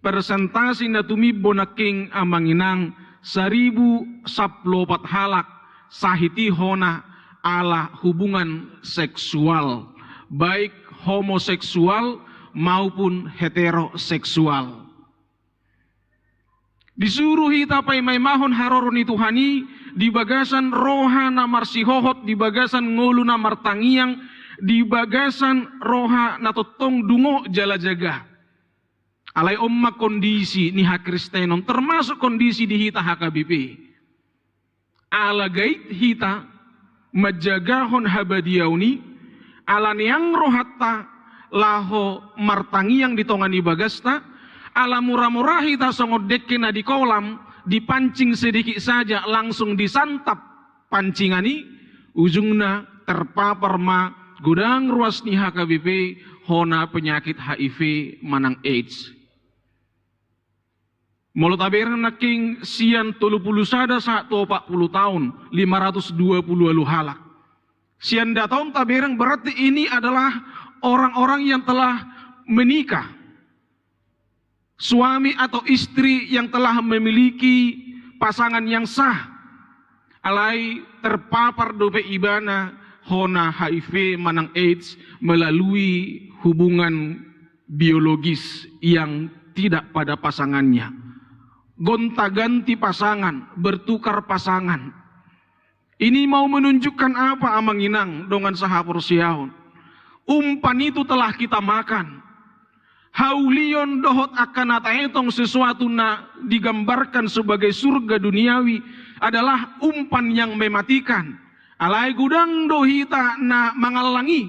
Persentase na tumimbo nangkin, amang inang, saribu sampulu opat halak sahit i hona ala hubungan seksual, baik homoseksual maupun heteroseksual. Disuru hita paimaimahon haroro ni Tuhan i di bagasan roha na marsihohot, di bagasan ngolu na martangiang, di bagasan roha na tongtong dungo jala jaga. Alai on ma kondisi ni hakristenon, termasuk kondisi di hita H K B P. Ala gait hita manjagahon habadiaon i, ala neang rohanta laho martangiang di tonga ni bagasta, ala mura-mura hita songon dengke na di kolam, dipancing sedikit saja langsung disantap pancingan i, ujungna terpapar ma godang ruas ni H K B P, hona penyakit H I V manang AIDS. Molo tabereng nangkin sian tolu pulu sada sahat tu opat pulu taon, lima ratus dua pulu ualu halak. Sian data on tabereng, berarti ini adalah orang-orang yang telah menikah. Suami atau istri yang telah memiliki pasangan yang sah. Alai terpapar dope ibana hona H I V manang AIDS melalui hubungan biologis yang tidak pada pasangannya. Gonta-ganti pasangan, bertukar pasangan. Ini mau menunjukkan apa, amang inang, dongan sahaporseaon? Umpan itu telah kita makan. Haulion dohot angka na taetong, sesuatu na digambarkan sebagai surga duniawi, adalah umpan yang mematikan. Alai godang do hita na mangallangi.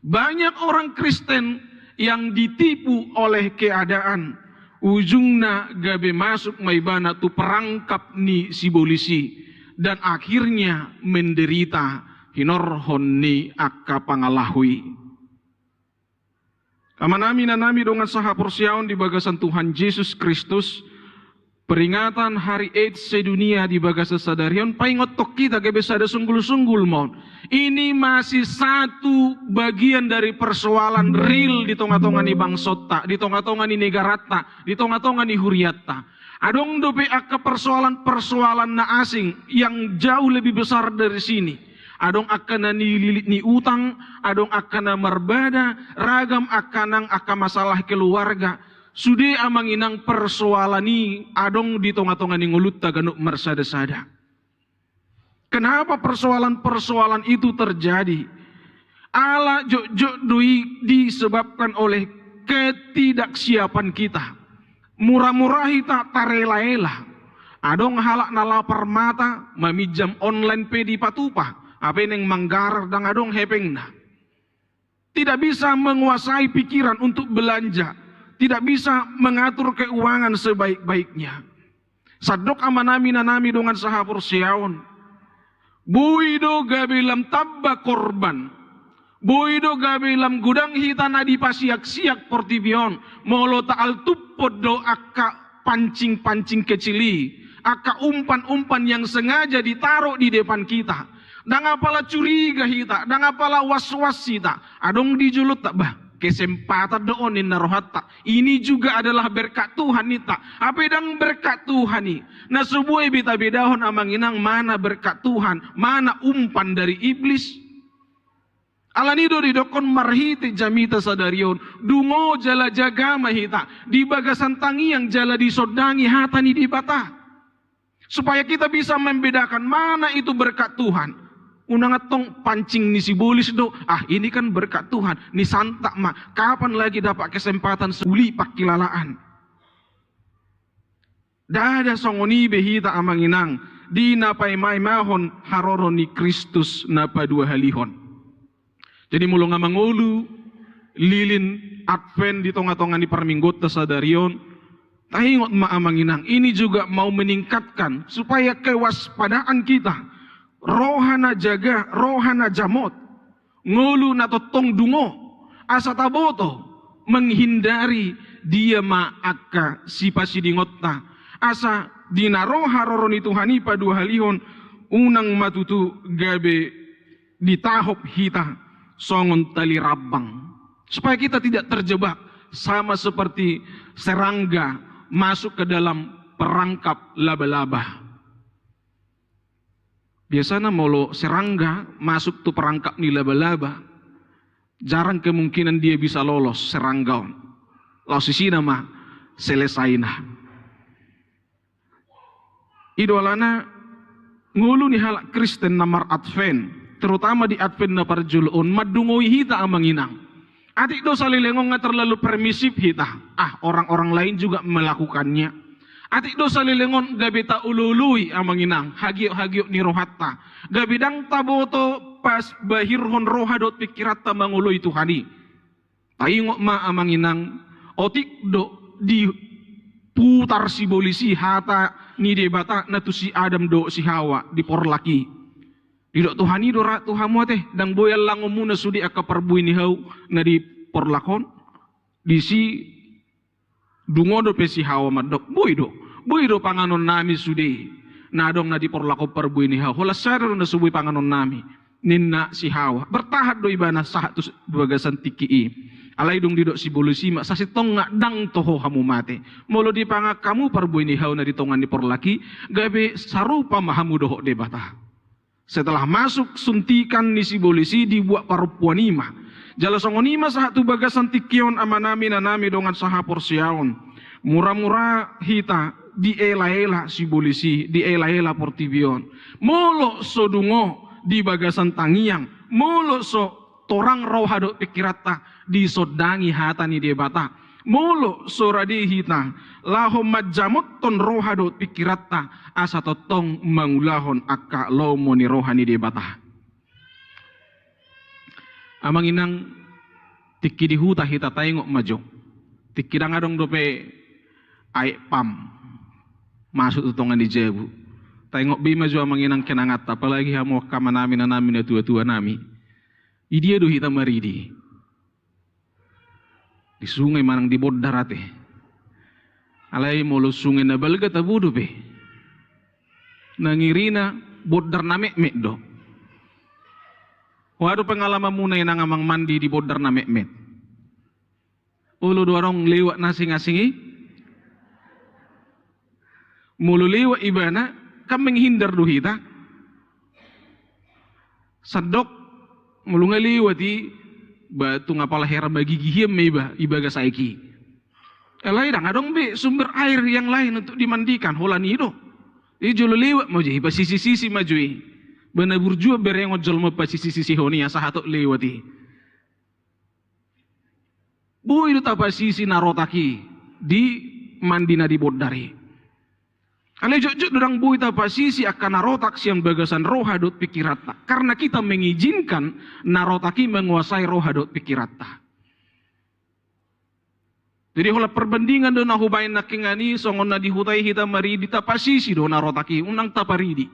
Banyak orang Kristen yang ditipu oleh keadaan, ujungna gabe masuk ma ibana tu perangkap ni sibolis i, dan akhirnya menderita hinorhon ni angka pangalaho i. Amanami, inanami dongan sahaporseaon di bagasan Tuhan Jesus Kristus, peringatan Hari AIDS sedunia di bagasan sadari on paingothon hita gabe sada sunggul-sunggul ma on. Ini masih satu bagian dari persoalan real di tonga-tonga ni bangsonta, di tonga-tonga ni negaranta, di tonga-tonga ni hurianta. Adong dope angka persoalan-persoalan na asing yang jauh lebih besar dari sini. Adong angka na nililit ni utang, adong angka na marbada, ragam angka nang angka masalah keluarga. Sude amang inang persoalan i adong di tonga-tonga ni ngolunta ganup marsada-sada. Kenapa persoalan-persoalan itu terjadi? Ala jotjot do i disebabkan oleh ketidaksiapan kita. Mura-mura hita tarela-ela. Adong halak na lapar mata, maminjam online pe dipatupa. Hape naeng manggarar ndang adong hepengna. Tidak bisa menguasai pikiran untuk belanja, tidak bisa mengatur keuangan sebaik-baiknya. Sandok amanami, inanami dongan sahaporseaon, boi do gabe lam tamba korban, boi do gabe lam godang hita na dipasiak-siak portibi on, molo taaltuphon do angka pancing-pancing kecil i, angka umpan-umpan yang sengaja ditaruh di depan kita. Ndang apala curiga hita, ndang apala was-was hita. Adong di jolonta, bah, kesempatan do on ninna rohanta. Ini juga adalah berkat Tuhan ninta. Hape ndang berkat Tuhan i. Na so boi be tabedahon amang inang mana berkat Tuhan, mana umpan dari iblis. Alani do didokkon marhite jamita sadari on, dungo jala jaga ma hita di bagasan tangiang jala disondangi hata ni Debata. Supaya kita bisa membedakan mana itu berkat Tuhan. Unang antong pancing ni sibolis do, ah, ini kan berkat Tuhan, nisantap ma, kapan lagi dapat kesempatan seuli pangkilalaan. Ndada songon i be hita amang inang di na paimaimahon haroro ni Kristus na paduahalihon. Jadi molo nga mangolu lilin Advent di tonga-tonga ni parmingguonta sadari on, taingot ma amang inang, ini juga mau meningkatkan supaya kewaspadaan kita, roha na jaga, roha na jamot, ngolu na tongtong dungo, asa taboto menghindari dia ma angka sipasidingonta, asa di na ro haroro ni Tuhan i paduahalihon, unang ma tutu gabe ditahop hita songon tali rambang, supaya kita tidak terjebak sama seperti serangga masuk ke dalam perangkap laba-laba. Biasana molo serangga masuk tu perangkap ni laba-laba, jarang kemungkinan dia bisa lolos serangga on. Laos isina ma selesaina. I do alana ngolu ni halak Kristen na mar-Advent, terutama di Advent na parjolo on, mandungoi hita amang inang. Atik do saleleng on nga terlalu permisif hita. Ah, orang-orang lain juga melakukannya. Atik do saleleng on gabe taolo-oloi amang inang, hagiot-hagiot ni rohanta. Gabe ndang taboto pabahirhon roha dohot pingkiranta mangoloi Tuhan i. Taingot ma amang inang, otik do diputar sibolis i hata ni Debata na tu si Adam dohot si Hawa di porlak i. Didok Tuhan i do ra tu hamu ate, ndang boi allangonmuna sude angka parbue ni hau na di porlak on. Disi dungo dope si Hawa mandok, boi do, boi do panganonnami sude na adong na di porlak on parbue ni hau, holan sada do na so boi panganonnami, ninna si Hawa. Bertahan do ibana sahat tu bagasan tingki i. Alai dung didok sibolis i ma, sasintongna ndang toho hamu mate. Molo dipangan hamu parbue ni hau na di tonga ni porlak i, gabe sarupa ma hamu dohot Debata. Setelah masuk suntikan ni sibolis i, dibuat parompuan i ma. Jala songon i ma sahat tu bagasan tingki on amanami, inanami dongan sahaporseaon. Mura-mura hita diela-ela sibolis i, diela-ela portibi on. Molo so dungo di bagasan tangiang, molo so torang roha dohot pingkiranta disondangi hata ni Debata, Molo so rade hita laho manjamothon roha dohot pingkiranta asa tongtong mangulahon angka lomo ni roha ni Debata. Amang inang, tingki di huta hita taingot ma jo. Tingki ndang adong dope aek pam masuk tu tonga ni jabu. Taingot be ma jo amang inang kenanganta, apalagi hamu angka amanami, inanami, natuatua nami. Idia do hita maridi? Di sungai manang di bondar ate. Alai molo sungai na balga tabo dope. Na ngirina bondar na metmet do. Ho do pengalamanmuna inang amang mandi di bondar na metmet? Olo do adong lewat na asing-asing i? Molo lewat ibana, kan menghindar do hita. Sandok, molo nga lewat i, ba tung apala hera magigihian ma iba, ibagas aek i. Alai ndang adong be sumber air yang lain untuk dimandikan, holan i do. Jadi jolo lewat ma jo i, pasisisisi ma jo i. Ba na burju berengon jolma pasisisisihon i asa hatop lewat i. Boi do tapasisi na rotak i di mandi na di bondar i. Alai jotjot do ndang boi tapasisi angka na rotak sian bagasan roha dohot pingkiranta. Karena kita mengizinkan na rotak i menguasai roha dohot pingkiranta. Jadi holan perbandingan do na hubaen nangkiningan i, songon na di huta i hita maridi, tapasisi do na rotak i, unang taparidi.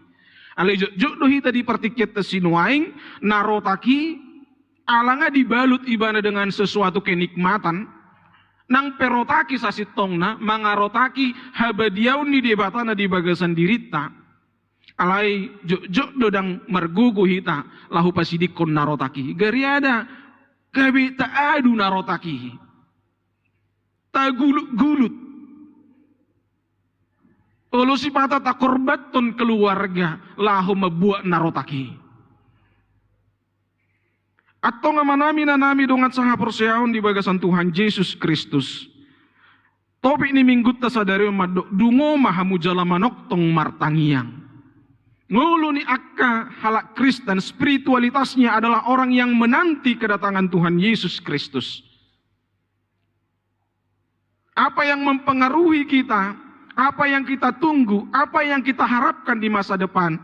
Alai jotjot do hita di partingkianta sinuaeng, na rotak i, ala nga dibalut ibana dengan sesuatu kenikmatan, nang pe rotak i sasintongna mangarotaki habadiaon ni Debata na di bagasan dirinta. Alai jotjot do ndang margogo hita laho pasidingkon na rotak i. Gariada gabe taadu na rotak i. Tagulutgulut. Olo sipata takorbanhon keluarga laho mambuat na rotak i. Antong amanami, inanami dongan sahaporseaon di bagasan Tuhan Jesus Kristus. Topik ni minggunta sadari on mandok, dungo ma hamu jala manongtong martangiang. Ngolu ni angka halak Kristen, spiritualitasnya adalah orang yang menanti kedatangan Tuhan Yesus Kristus. Apa yang mempengaruhi kita, apa yang kita tunggu, apa yang kita harapkan di masa depan,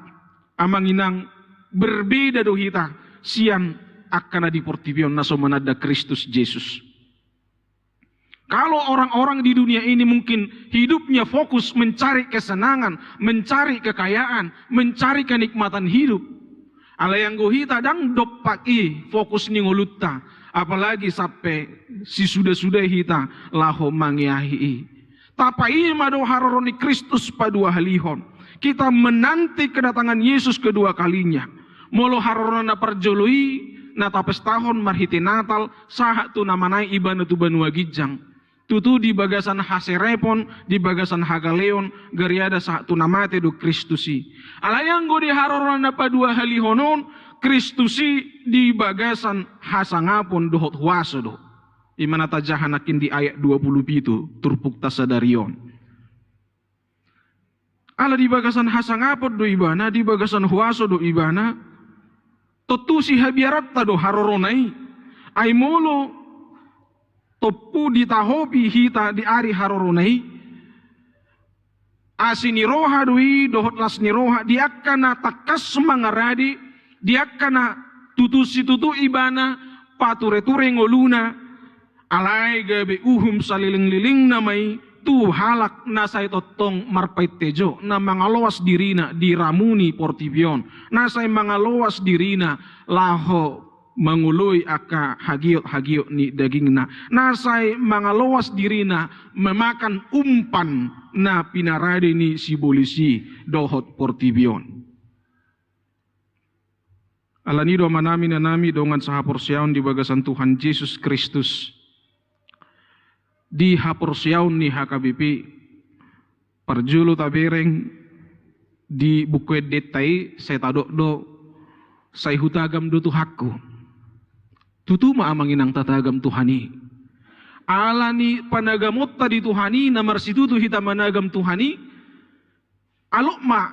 amang inang, berbeda do hita sian angka na di portibi on na so mananda Kristus Jesus. Kalau orang-orang di dunia ini mungkin hidupnya fokus mencari kesenangan, mencari kekayaan, mencari kenikmatan hidup. Alai anggo hita ndang dompak i fokus ni ngolunta, apalagi sampe sisuda-suda hita laho mangeahi i. Tapaima do haroro ni Kristus paduahalihon. Kita menanti kedatangan Yesus kedua kalinya. Molo harorona na parjolo i, na tapestahon marhite Natal, sahat tu na manaek ibana tu banua ginjang. Tutu di bagasan haserepon, di bagasan hagaleon, gariada sahat tu na mate do Kristus i. Alai anggo di harorona na paduahalihon on, Kristus i di bagasan hasangapon dohot huaso do. Ima na tajaha nangkin di ayat dua pulu pitu turpukta sadari on. Ala di bagasan hasangapon do ibana, di bagasan huaso do ibana, tontu sihabiaranta do harorona i. Ai molo tompu ditahopi hita di ari harorona i, asi ni roha do i dohot las ni roha di angka na tangkas mangarade, di angka na tutu situtu ibana patureture ngoluna, alai gabe uhum salelenglelengna ma i tu halak na sai tongtong marpaintejo, na mangaloas dirina di ramu ni portibi on, na sai mangaloas dirina laho mangoloi angka hagiothagiot ni dagingna, na sai mangaloas dirina memakan umpan na pinarade ni sibolis i dohot portibi on. Alani do amanami, inanami dongan sahaporseaon di bagasan Tuhan Jesus Kristus, di haporseaon ni H K B P, parjolo tabereng di Buku Endenta i, sai tadok do, sai hutagam do Tuhanku. Tutu ma amang inang tatagam Tuhan i. Alani panagamonta di Tuhan i, na marsitutu hita managam Tuhan i, alok ma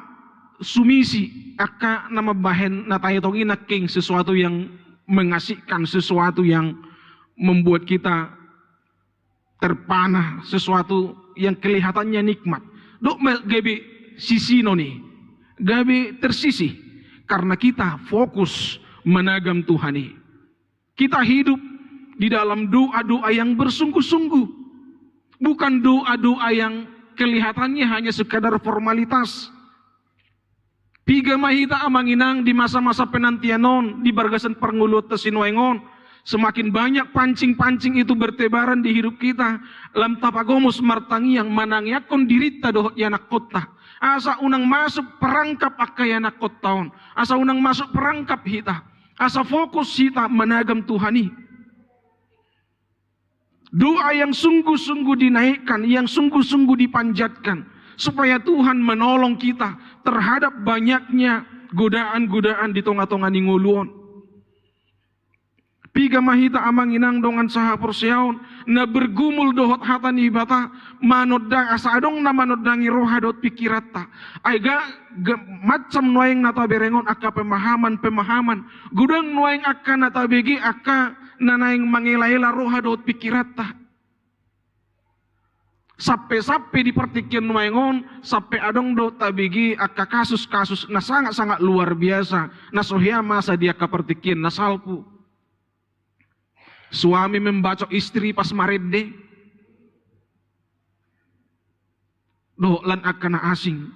sumisi angka na mambahen na taetong i nangkin sesuatu yang mengasihkan, sesuatu yang membuat kita terpana, sesuatu yang kelihatannya nikmat. Dok ma gabe sisinon i, gabe tersisih, karena kita fokus menagam Tuhan i. Kita hidup di dalam doa-doa yang bersungguh-sungguh, bukan doa-doa yang kelihatannya hanya sekadar formalitas. Piga ma hita amang inang di masa-masa penantian on, di bagasan parngoluanta sinuaeng on, semakin banyak pancing-pancing itu bertebaran di hidup kita, lam tapagomos martangiang manangiangkon dirinta dohot ianakkonta. Asa unang masuk perangkap angka ianakkonta on, asa unang masuk perangkap hita, asa fokus hita managam Tuhan i. Doa yang sungguh-sungguh dinaikkan, yang sungguh-sungguh dipanjatkan, supaya Tuhan menolong kita terhadap banyaknya godaan-godaan di tonga-tonga ni ngolu on. Piga ma hita amang inang dongan sahaporseaon na bergumul dohot hata ni Debata, manondang, asa adong na manondangi roha dohot pikiranta. Ai ga, ga macam nuaeng na taberengon angka pemahaman-pemahaman. Godang nuaeng angka na tabege angka na naeng mangela-ela roha dohot pikiranta. Sampe-sampe di partingkian nuaeng on, sampe adong do tabege angka kasus-kasus na sangat-sangat luar biasa, na so hea masa di angka partingkian na salpu. Suami membacok istri pas marende. Dohot lan angka na asing.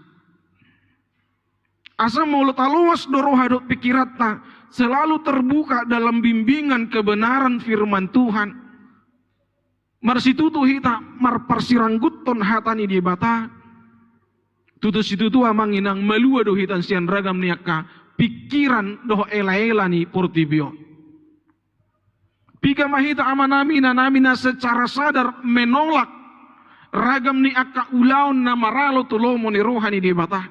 Asa molo taloas do roha dohot pikiranta, selalu terbuka dalam bimbingan kebenaran firman Tuhan. Marsitutu hita marparsirangguthon hata ni Debata. Tutu situtu amang inang malua do hita sian ragam ni angka pikiran dohot ela-ela ni portibi on. Piga ma hita amanami inanami na secara sadar menolak ragam ni angka ulaon na maralo tu lomo ni roha ni Debata.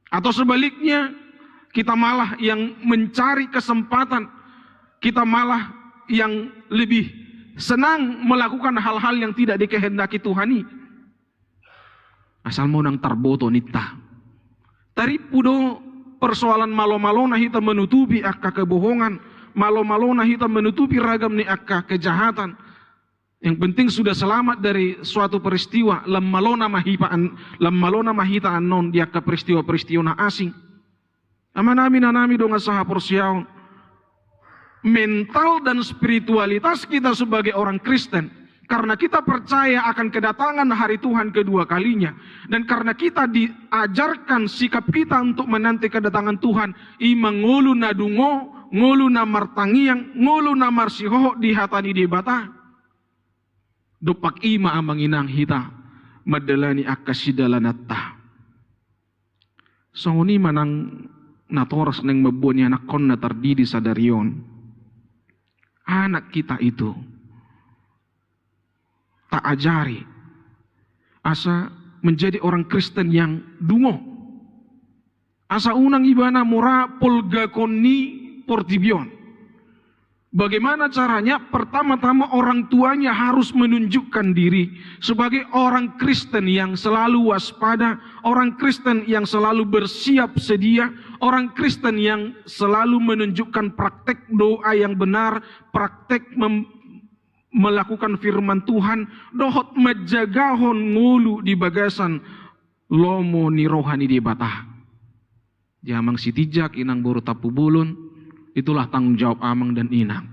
Atau sebaliknya, kita malah yang mencari kesempatan, kita malah yang lebih senang melakukan hal-hal yang tidak dikehendaki Tuhan i. Asal ma unang tarboto ninta. Tarimpu do persoalan malo-malona hita menutupi angka kebohongan, malo-malona hita menutupi ragam ni angka kejahatan. Yang penting sudah selamat dari suatu peristiwa, lam malona ma hita an-, lam malona ma hita annon di angka peristiwa-peristiwa na asing. Amanami inanami dongan sahaporseaon. Mental dan spiritualitas kita sebagai orang Kristen, karena kita percaya akan kedatangan hari Tuhan kedua kalinya, dan karena kita diajarkan sikap kita untuk menanti kedatangan Tuhan, i ma ngolu na dungo, ngolu na martangiang, ngolu na marsihohot di hata ni Debata. Dompak i ma amang inang hita mandalani angka sidalananta. Songon i ma nang natoras naeng mamboan ianakkonna tardidi sadari on. Anak kita itu taajari asa menjadi orang Kristen yang dungo. Asa unang ibana mura polgakon ni portibi on. Bagaimana caranya? Pertama-tama orang tuanya harus menunjukkan diri sebagai orang Kristen yang selalu waspada, orang Kristen yang selalu bersiap sedia, orang Kristen yang selalu menunjukkan praktek doa yang benar, praktek mem-, melakukan firman Tuhan, dohot manjagahon ngolu di bagasan lomo ni roha ni Debata. Di amang Sitinjak, inang boru Tampubolon, itulah tanggung jawab amang dan inang.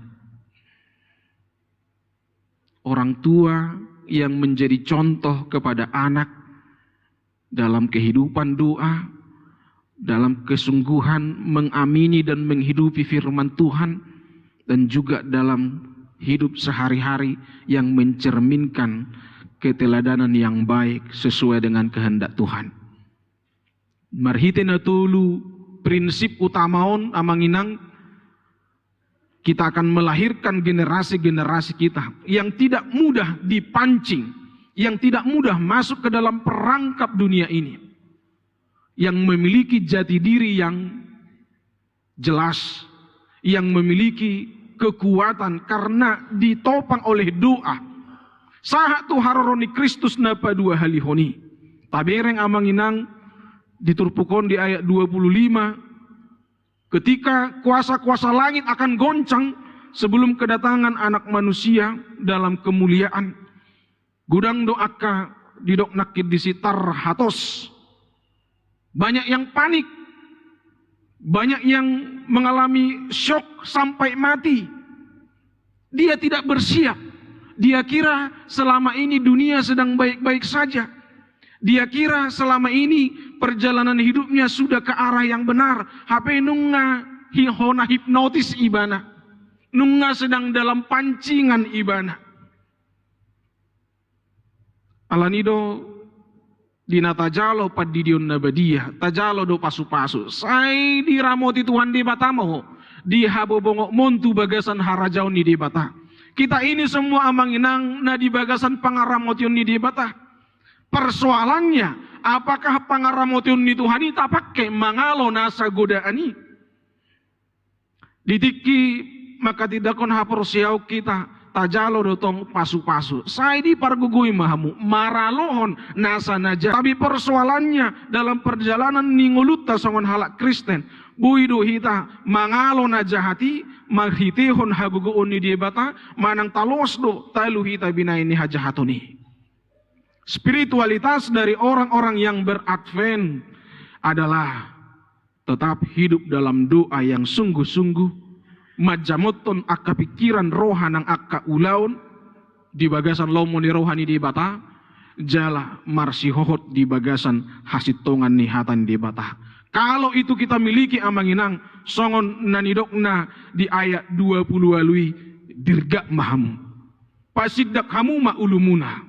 Orang tua yang menjadi contoh kepada anak dalam kehidupan doa, dalam kesungguhan mengamini dan menghidupi firman Tuhan, dan juga dalam hidup sehari-hari yang mencerminkan keteladanan yang baik sesuai dengan kehendak Tuhan. Marhite na tolu prinsip utama on, amang inang, kita akan melahirkan generasi-generasi kita yang tidak mudah dipancing, yang tidak mudah masuk ke dalam perangkap dunia ini, yang memiliki jati diri yang jelas, yang memiliki kekuatan karena ditopang oleh doa. Sahat tu haroro ni Kristus na paduahalihon i. Tabereng amang inang di turpuk on di ayat dua puluh lima, ketika kuasa-kuasa langit akan goncang sebelum kedatangan Anak Manusia dalam kemuliaan. Godang do angka didok nangkin disi tarhatos. Banyak yang panik, banyak yang mengalami syok sampai mati. Dia tidak bersiap. Dia kira selama ini dunia sedang baik-baik saja. Dia kira selama ini perjalanan hidupnya sudah ke arah yang benar. Hape nunga hi-, hona hipnotis ibana. Nunga sedang dalam pancingan ibana. Alani do di na tajalo pandidion na badia, tajalo do pasu-pasu. Sai diramoti Tuhan Debata ma ho di habobongokmon tu bagasan harajaon ni Debata. Kita ini semua amang inang na di bagasan pangaramotion ni Debata. Persoalannya, apakah pangaramotion ni Tuhan i tapake mangalo nasa godaan i? Di tingki manghatindanghon haporseaon hita, tajalo do tong pasu-pasu. Sai dipargogoi ma hamu, maralohon nasa na jahat. Tapi persoalannya dalam perjalanan ni ngolunta songon halak Kristen, boi do hita mangalo na jahat i, marhitehon hagogoon ni Debata, manang taloas do talu hita binahen ni hajahaton i. Spiritualitas dari orang-orang yang beradvent adalah tetap hidup dalam doa yang sungguh-sungguh, manjamothon angka pikiran, roha nang angka ulaon di bagasan lomo ni roha ni Debata, jala marsihohot di bagasan hasintongan ni hata ni Debata. Kalau itu kita miliki, amang inang, songon na nidokna di ayat dua puluh ualu i, dirgak ma hamu. Pasindak hamu ma ulumuna.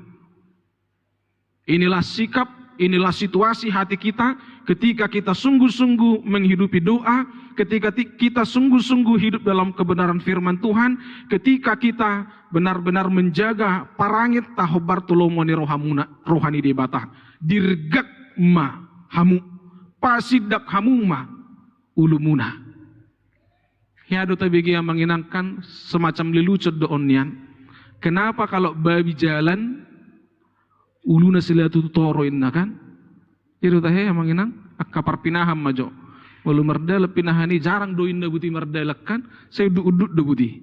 Inilah sikap, inilah situasi hati kita ketika kita sungguh-sungguh menghidupi doa, ketika ti-, kita sungguh-sungguh hidup dalam kebenaran firman Tuhan, ketika kita benar-benar menjaga parange tahombar tu lomo ni rohamuna, roha ni Debata. Dirgak ma hamu, pasindak hamu ma ulumuna. Hea do tabege, amang inang, kan semacam lelucon do on nian. Kenapa kalau babi jalan, uluna silatu tu toru inna, kan? Hea do tahe, amang inang, angka parpinahan ma jo. Molo mardalan pinahan i, jarang do inna buti mardalan, kan? Sai unduk-unduk do buti.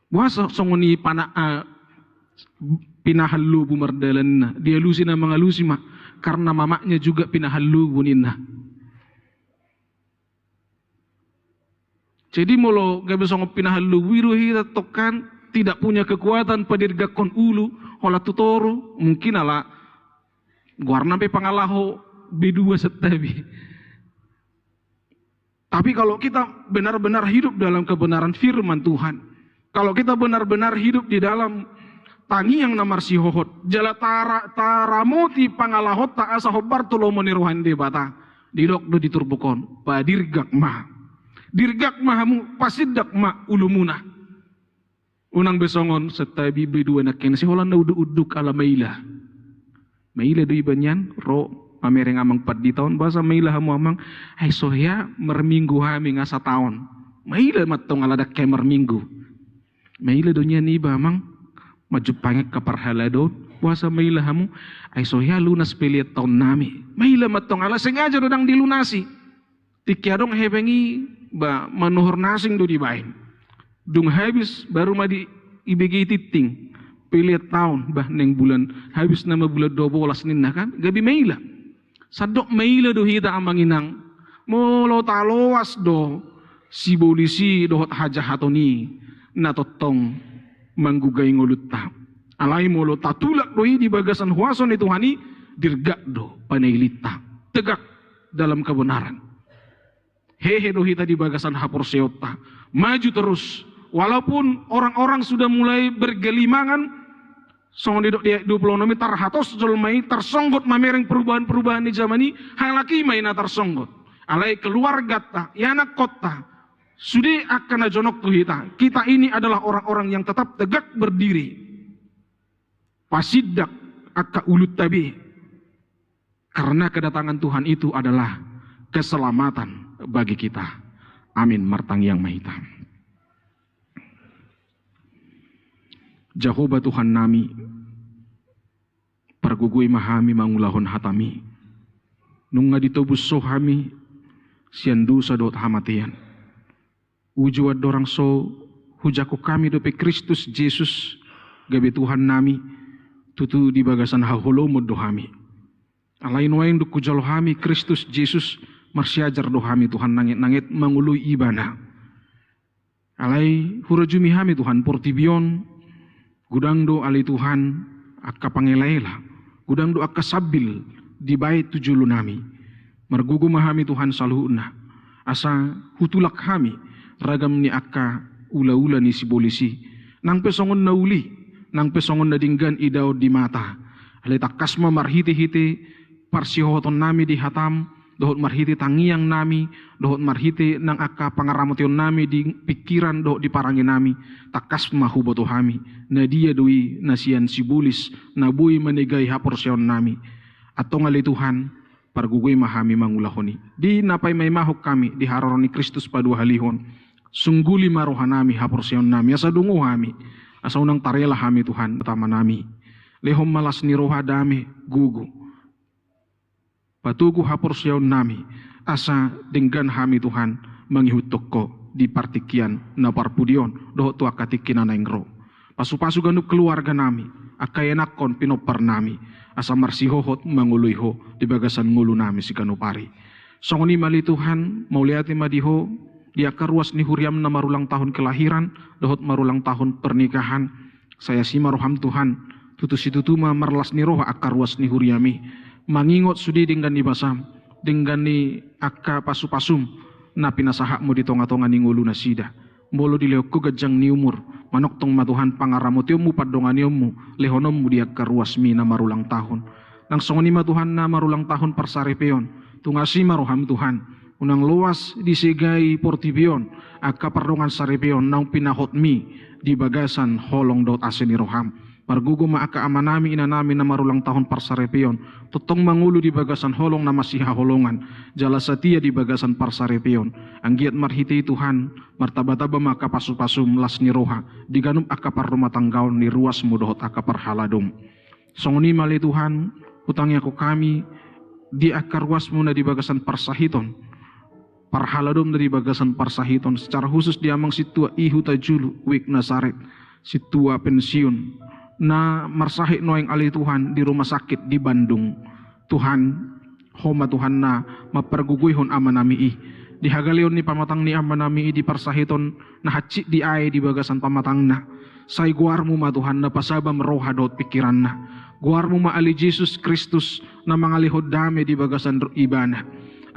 Boasa songon i pana-, eh, pinahan lobu mardalan inna? Dialusi na mangalusi ma, karena mamaknya juga pinahan lobu ninna. Jadi molo gabe songon pinahan lobu i do hita tong, kan tidak punya kekuatan padirgakkon ulu, holan tu toru, mungkin ala goarna pe pangalaho B dua santabi. Tapi kalau kita benar-benar hidup dalam kebenaran firman Tuhan, kalau kita benar-benar hidup di dalam tangiang na marsihohot, jala tara-, taramoti pangalahonta asa hombar tu lomo ni roha ni Debata, didok do di turpuk on, padirgak ma. Dirgak ma hamu, pasindak ma ulumuna. Unang be songon santabi B dua nangkin, sai holan na unduk-unduk ala maila. Maila do iba nian, ro mamereng amang pandita on, boasa maila hamu amang? Ai so hea marminggu hami nga sataon. Maila mantong ala ndang hea marminggu. Maila do nian iba amang, manjumpang angka parhalado on, boasa maila hamu? Ai so hea lunas pelean taon nami. Maila mantong ala sengaja do ndang dilunasi. Tingki adong hepeng i, ba, manuhor na asing do dibaen. Dung habis, baru ma di, ibege i tinting. Pelean taon, bah, naeng bulan, habis nama bulan dua bolas ninna, kan? Gabe maila. Sandok maila do hita, amang inang. Molo taloas do sibolis i dohot hajahaton i na tongtong manggugai ngolunta. Alai molo tatulak do i di bagasan huaso ni Tuhan i, dirgak do panailinta. Tegak dalam kebenaran. Hehe do hita di bagasan haporseaonta. Maju terus. Walaupun orang-orang sudah mulai bergelimangan, songon didok di ayat dua puluh enam i, tarhatos jolma i, tarsonggot mamereng perubahan-perubahan ni jaman i, halak i ma i na tarsonggot. Alai keluargata, ianakhonta, sude angka na jonok tu hita. Kita ini adalah orang-orang yang tetap tegak berdiri. Pasindak angka ulunta be. Karena kedatangan Tuhan itu adalah keselamatan bagi kita. Amin. Martangiang ma hita. Jahowa Tuhan nami, pargogoi ma hami mangulahon hataMi. Nunga ditobus Ho hami sian dosa dohot hamatean. Uju andorang so hujangkon hami dope Kristus Jesus gabe Tuhan nami, tutu di bagasan haholomon do hami. Alai nuaeng dung hujalo hami Kristus Jesus, marsiajar do hami Tuhan nanget-nanget mangoloi Ibana. Alai hurajumi hami Tuhan portibi on, godang do ale Tuhan angka pangela-ela, godang do angka sambil dibaen tu jolo nami. Margogo ma hami Tuhan saluhutna, asa hutulak hami ragam ni angka ula-ula ni sibolis i, nang pe songon na uli, nang pe songon na denggan idaon di mata. Alai tangkas ma marhite-hite parsihohoton nami di hatam, dohot marhite tangiang nami, dohot marhite nang angka pangaramotion nami di pingkiran dohot di parange nami, tangkas ma huboto hami, na dia do i na sian sibolis na boi manegai haporseaon nami. Antong ale Tuhan, pargogoi ma hami mangulahon i. Di na paimaimahon hami di haroro ni Kristus paduahalihon, sungguli ma roha nami haporseaon nami, asa dungo hami, asa unang tarela hami Tuhan, Debata nami. Lehon ma las ni roha, dame, gogo, patogu haporseaon nami, asa denggan hami Tuhan mangihuthon Ho di partingkian na parpudi on dohot tu angka tingki na naeng ro. Pasu-pasu ganup keluarga nami, angka ianakhon pinompar nami, asa marsihohot mangoloi Ho di bagasan ngolu nami siganup ari. Songon i ma ale Tuhan, mauliate ma di Ho di angka ruas ni huriam na marulang tahun kelahiran dohot marulang tahun pernikahan. Sai asi ma roham Tuhan, tutu situtu ma marlas ni roha angka ruas ni huriam i, mangingot sude denggan ni basam, denggan ni angka pasu-pasum na pinasahatmu di tonga-tonga ni ngolu nasida. Molo dilehon Ho ganjang ni umur, manongtong ma Tuhan pangaramotionmu, pandonganionmu, lehononmu di angka ruasmi na marulang tahun. Nang songon i ma Tuhan na marulang tahun parsaripeon, tung asi ma roham Tuhan, unang loas disegai portibi on angka pardongansaripeon naung pinahotmi di bagasan holong dohot asi ni roham. Margogo ma angka amanami inanami na marulang tahun parsaripeon, tongtong mangolu di bagasan holong na masihaholongan, jala satia di bagasan parsaripeon. Anggiat marhite i Tuhan, martaba-taba ma angka pasu-pasum las ni roha di ganup angka parrumatanggaon ni ruasmu dohot angka parhaladom. Songon i ma ale Tuhan, hutangiangkon hami di angka ruasmu na di bagasan parsahiton, parhaladom na di bagasan parsahiton, secara khusus di amang sintua i Hutajulu, Wik Nasaret, sintua pensiun, na marsahit nuaeng ale Tuhan di rumah sakit di Bandung. Tuhan, Ho ma Tuhan na mampargogoihon amanami i di hagaleon ni pamatang ni amanami i di parsahiton na hansit diae di bagasan pamatangna. Sai goarmu ma Tuhan na pasabam roha dohot pingkiranna. Goarmu ma ale Jesus Kristus na mangalehon dame di bagasan ro-, ibana.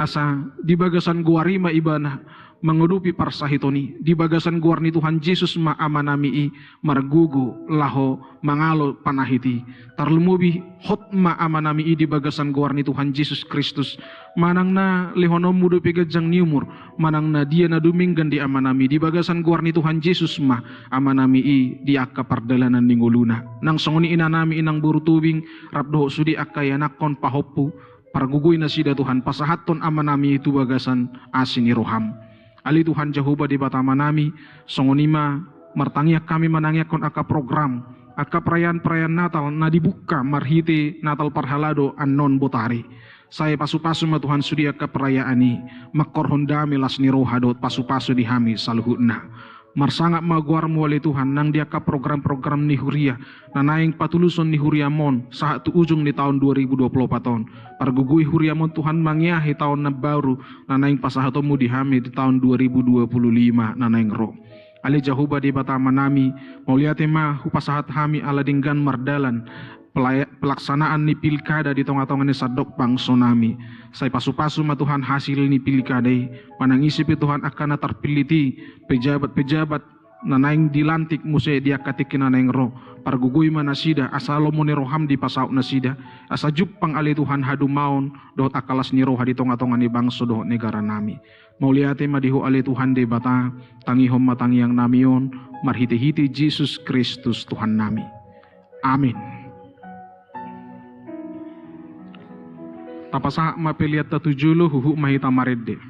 Asa di bagasan goar i ma ibana mangadopi parsahiton i, di bagasan goar ni Tuhan Jesus ma amanami i margogo laho mangalo panahit i. Tarlumobi hot ma amanami i di bagasan goar ni Tuhan Jesus Kristus, manang na lehononmu dope ganjang ni umur, manang na dia na dumenggan di amanami, di bagasan goar ni Tuhan Jesus ma amanami i di angka pardalanan ni ngoluna. Nang songon i inanami, inang boru Tobing, rap dohot sude angka ianakhon pahompu, pargogoi nasida Tuhan, pasahathon amanami i tu bagasan asi ni roham. Ale Tuhan Jahowa Debata amanami, songon i ma martangiang hami manangianghon angka program, angka perayaan-perayaan Natal na dibuka marhite Natal parhalado annon botari. Sai pasu-pasu ma Tuhan sude angka perayaan i, mangkorhon dame, las ni roha dohot pasu-pasu di hami saluhutna. Marsangap ma goarmu ale Tuhan nang di angka program-program ni huria na naeng patuluson ni huriam on sahat tu ujung ni taon dua ribu dua puluh opat on. Pargogoi huriam on Tuhan mangiahi taon na baru na naeng pasahatonmu di hami di taon dua ribu dua puluh lima na naeng ro. Ale Jahowa Debata amanami, mauliate ma hupasahat hami ala denggan mardalan pelaya-, pelaksanaan ni pilkada di tonga-tonga ni sandok bangso nami. Sai pasu-pasu ma Tuhan hasil ni pilkada i, manang ise pe Tuhan angka na tarpillit i, pejabat-pejabat na naeng dilantik muse di angka tingki na naeng ro, pargogoi ma nasida asa lomo ni roham dipasaut nasida, asa jumpang ale Tuhan hadumaon dohot angka las ni roha di tonga-tonga ni bangso dohot negara nami. Mauliate ma di Ho ale Tuhan Debata, tangihon ma tangiang nami on, marhite-hite Jesus Kristus Tuhan nami. Amin. Tapasahat ma peleanta tu jolo, huhut ma hita marende.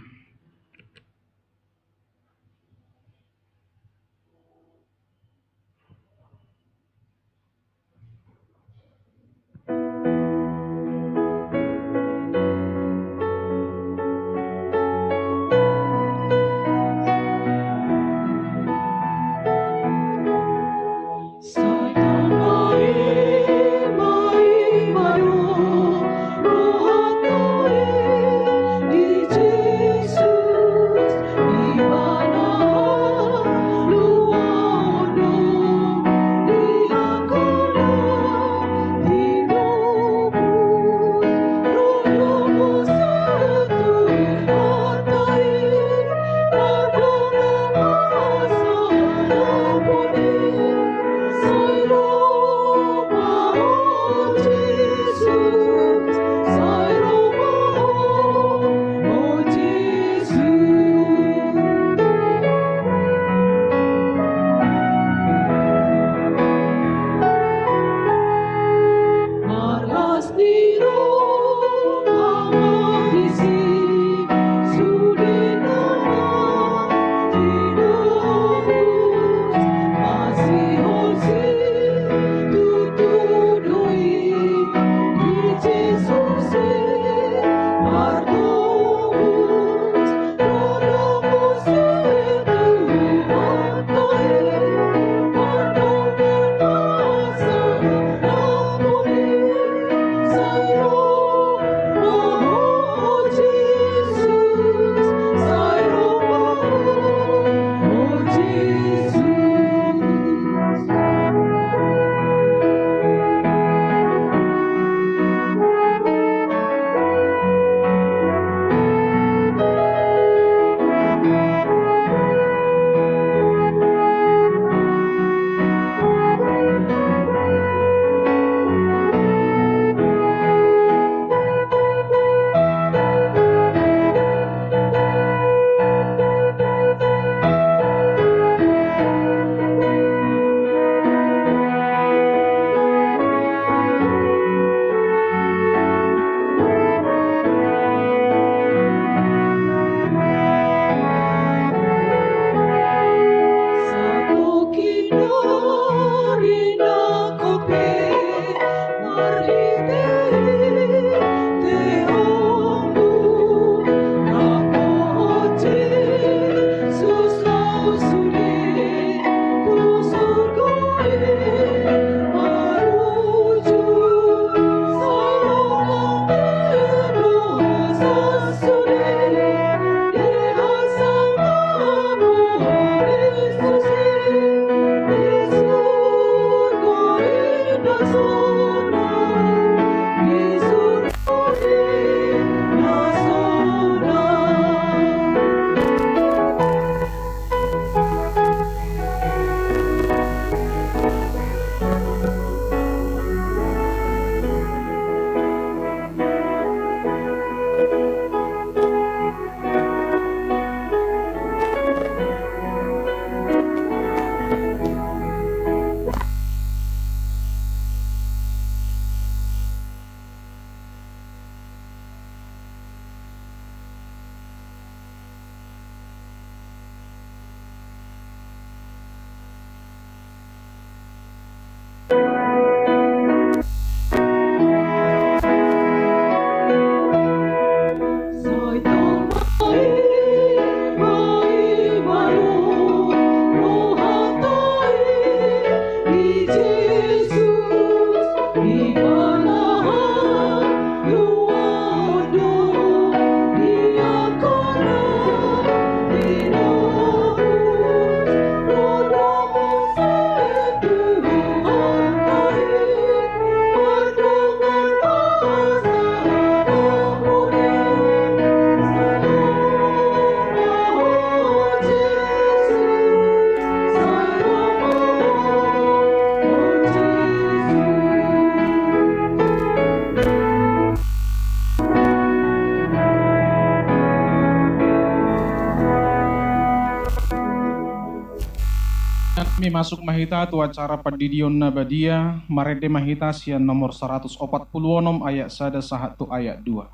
Masuk ma hita tu acara Pandidion na Badia, marende ma hita sian nomor saratus opat pulu onom ayat sada sahat tu ayat dua.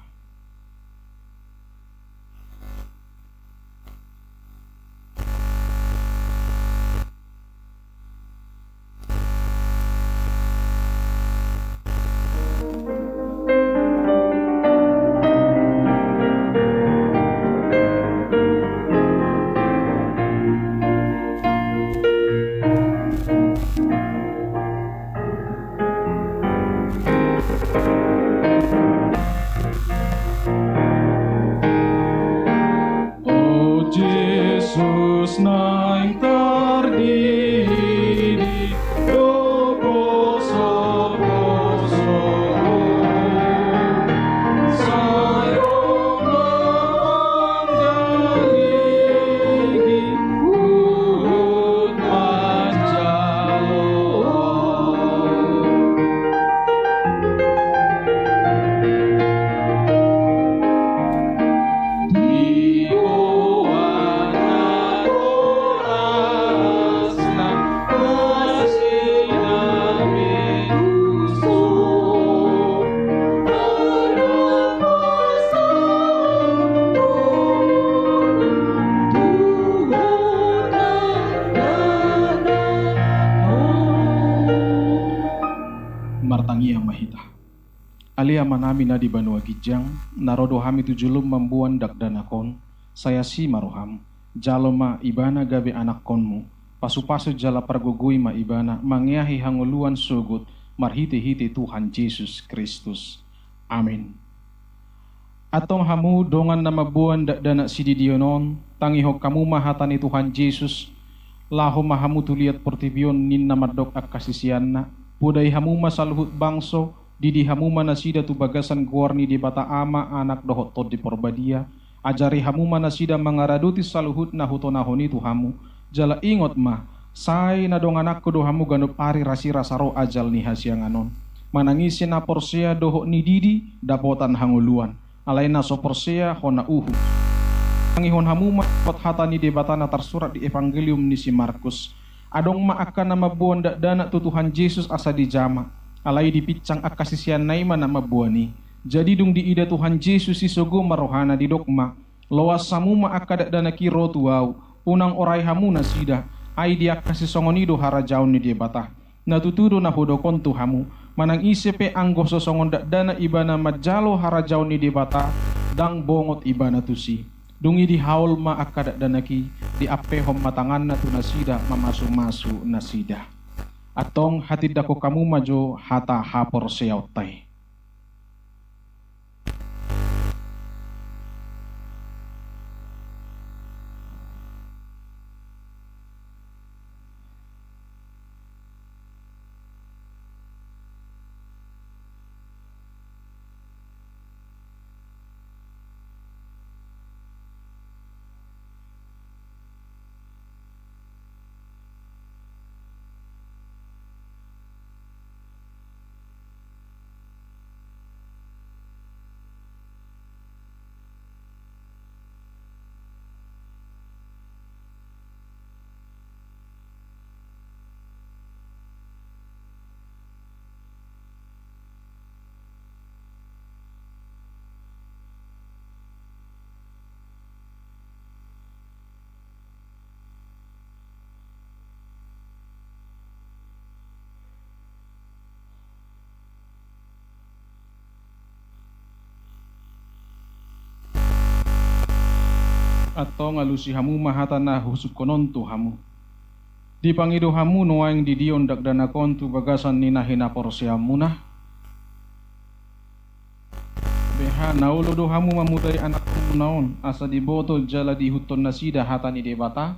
O Jesus naeng tardidi, do poso-poso sai do manggaligi huhut manjalo. Martangiang ma hita. Ale Amanami na di banua ginjang, na ro do hami tu jolom mamboan dakdanak on, sai asi ma roham, jalo ma ibana gabe anakkonmu, pasu-pasu jala pargogoi ma ibana mangeahi hangoluan sogot, marhite-hite Tuhan Jesus Kristus. Amin. Antong hamu dongan na mamboan dakdanak sididion on, tangihon hamu ma hata ni Tuhan Jesus, laho ma hamu tu liat portibi on ninna mandok angka siseanna, podai hamu ma saluhut bangso, didi hamu ma nasida tu bagasan goar ni Debata Ama, Anak dohot Tondi Porbadia, ajari hamu ma nasida mangaradoti saluhut na hutonahon i tu hamu, jala ingot ma, sai na dongananku do hamu ganup ari rasirasa ro ajal ni hasiangan on. Manang ise na porsea dohot nididi, dapotan hangoluan. Alai na so porsea hona uhum. Tangihon hamu ma hot hata ni Debata na tarsurat di Evangelium ni si Markus. Adong ma angka na mamboan dakdanak tu Tuhan Jesus asa dijama. Alai dipinsang angka siseanna i ma na mamboan i. Jadi dung diida Tuhan Jesus i sogo ma rohana didok ma, loas hamu ma angka dakdanak i ro tu ahu, unang orai hamu nasida, ai di angka sisongon i do harajaon ni Debata. Na tutu do na hudok on tu hamu, manang ise pe anggo so songon dakdanak ibana manjalo harajaon ni Debata, ndang bongot ibana tusi. Dung i dihaol ma angka dakdanak i, diampehon ma tanganna tu nasida mamasu-masu nasida. Antong hatindangkon hamu ma jo hata haporseaonta i. Antong alusi hamu ma hata na husungkun on tu hamu. Dipangido hamu nuaeng didion dakdanak on tu bagasan ni na hinaporseaonmuna? Beha na olo do hamu mamudai anakkonmuna on, asa diboto jala diihuthon nasida hata ni Debata?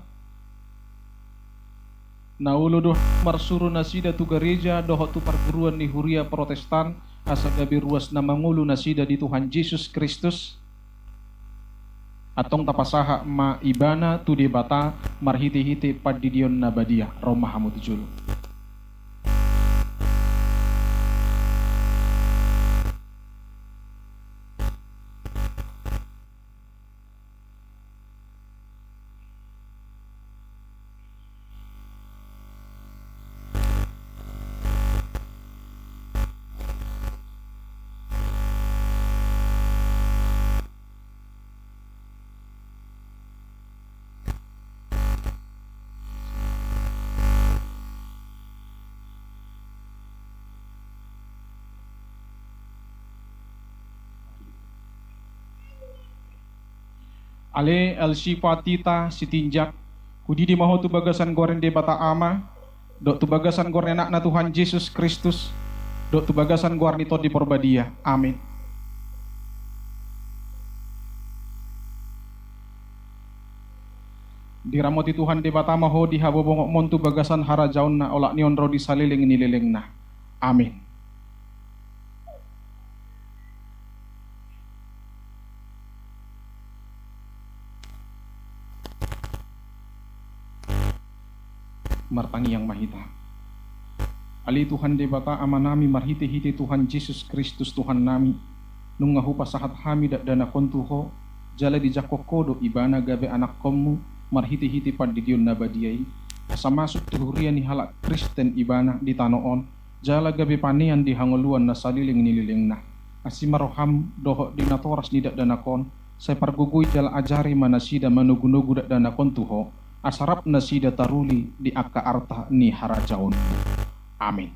Na olo do hamu marsuru nasida tu gareja dohot tu parguruan ni huria Protestan, asa gabe ruas na mangolu nasida di Tuhan Jesus Kristus? Antong tapasahat ma ibana tu Debata marhite-hite pandidion na badia. Ro ma hamu tu jolo. Ale Alsipatita Sitinjak, hudidi ma ho tu bagasan goar ni Debata Ama, dohot tu bagasan goar ni Anakna Tuhan Jesus Kristus, dohot tu bagasan goar ni Tondi Porbadia. Amin. Diramoti Tuhan Debata ma ho di habobongonmon tu bagasan harajaonna, olat ni on ro di saleleng ni lelengna. Amin. Martangiang ma hita. Ale Tuhan Debata Amanami, marhitehite Tuhan Jesus Kristus Tuhannami, nunga hupasahat hami dakdanak on tu Ho, jala dijangkon Ho do Ibana gabe anakkonmu, marhitehite pandidion na badia i, asa masuk tu huria ni halak Kristen Ibana di tano on, jala gabe panean di hangoluan na saleleng ni lelengna. Asi ma roham dohot di natoras ni dakdanak on, sai pargogoi jala ajari ma nasida manogunogu dakdanak on tu Ho, asa rap nasida taruli di angka arta ni harajaonmu. Amin.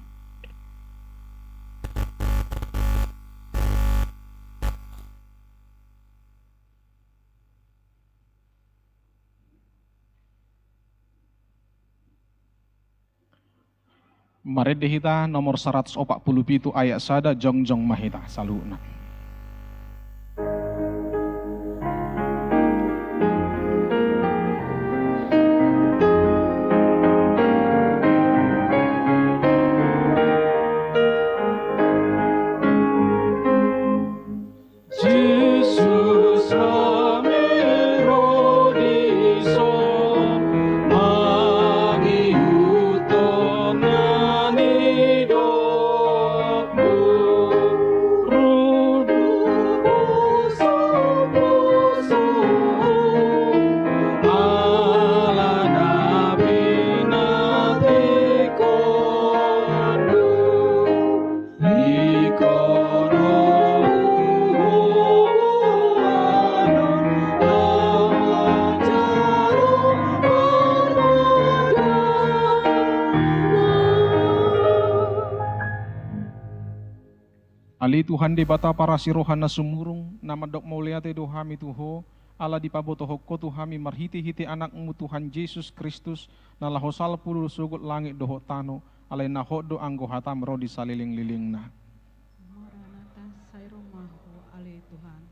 Marende hita nomor saratus opat pulu pitu ayat sada, jongjong ma hita saluhutna. Jesus hami ro dison, mangihuthon na nidokmu. Ruduboso boso ala na pinatihon do. Ale Tuhan Debata parasi roha na sumurung, na mandok mauliate do hami tu Ho, ala dipabotohon Ho tu hami marhitehite Anakmu Tuhan Jesus Kristus, na laho salpu do sogot langit dohot tano, alai na hot do anggo hataM ro di saleleng-lelengna. Maranatha, sai ro ma Ho ale Tuhan.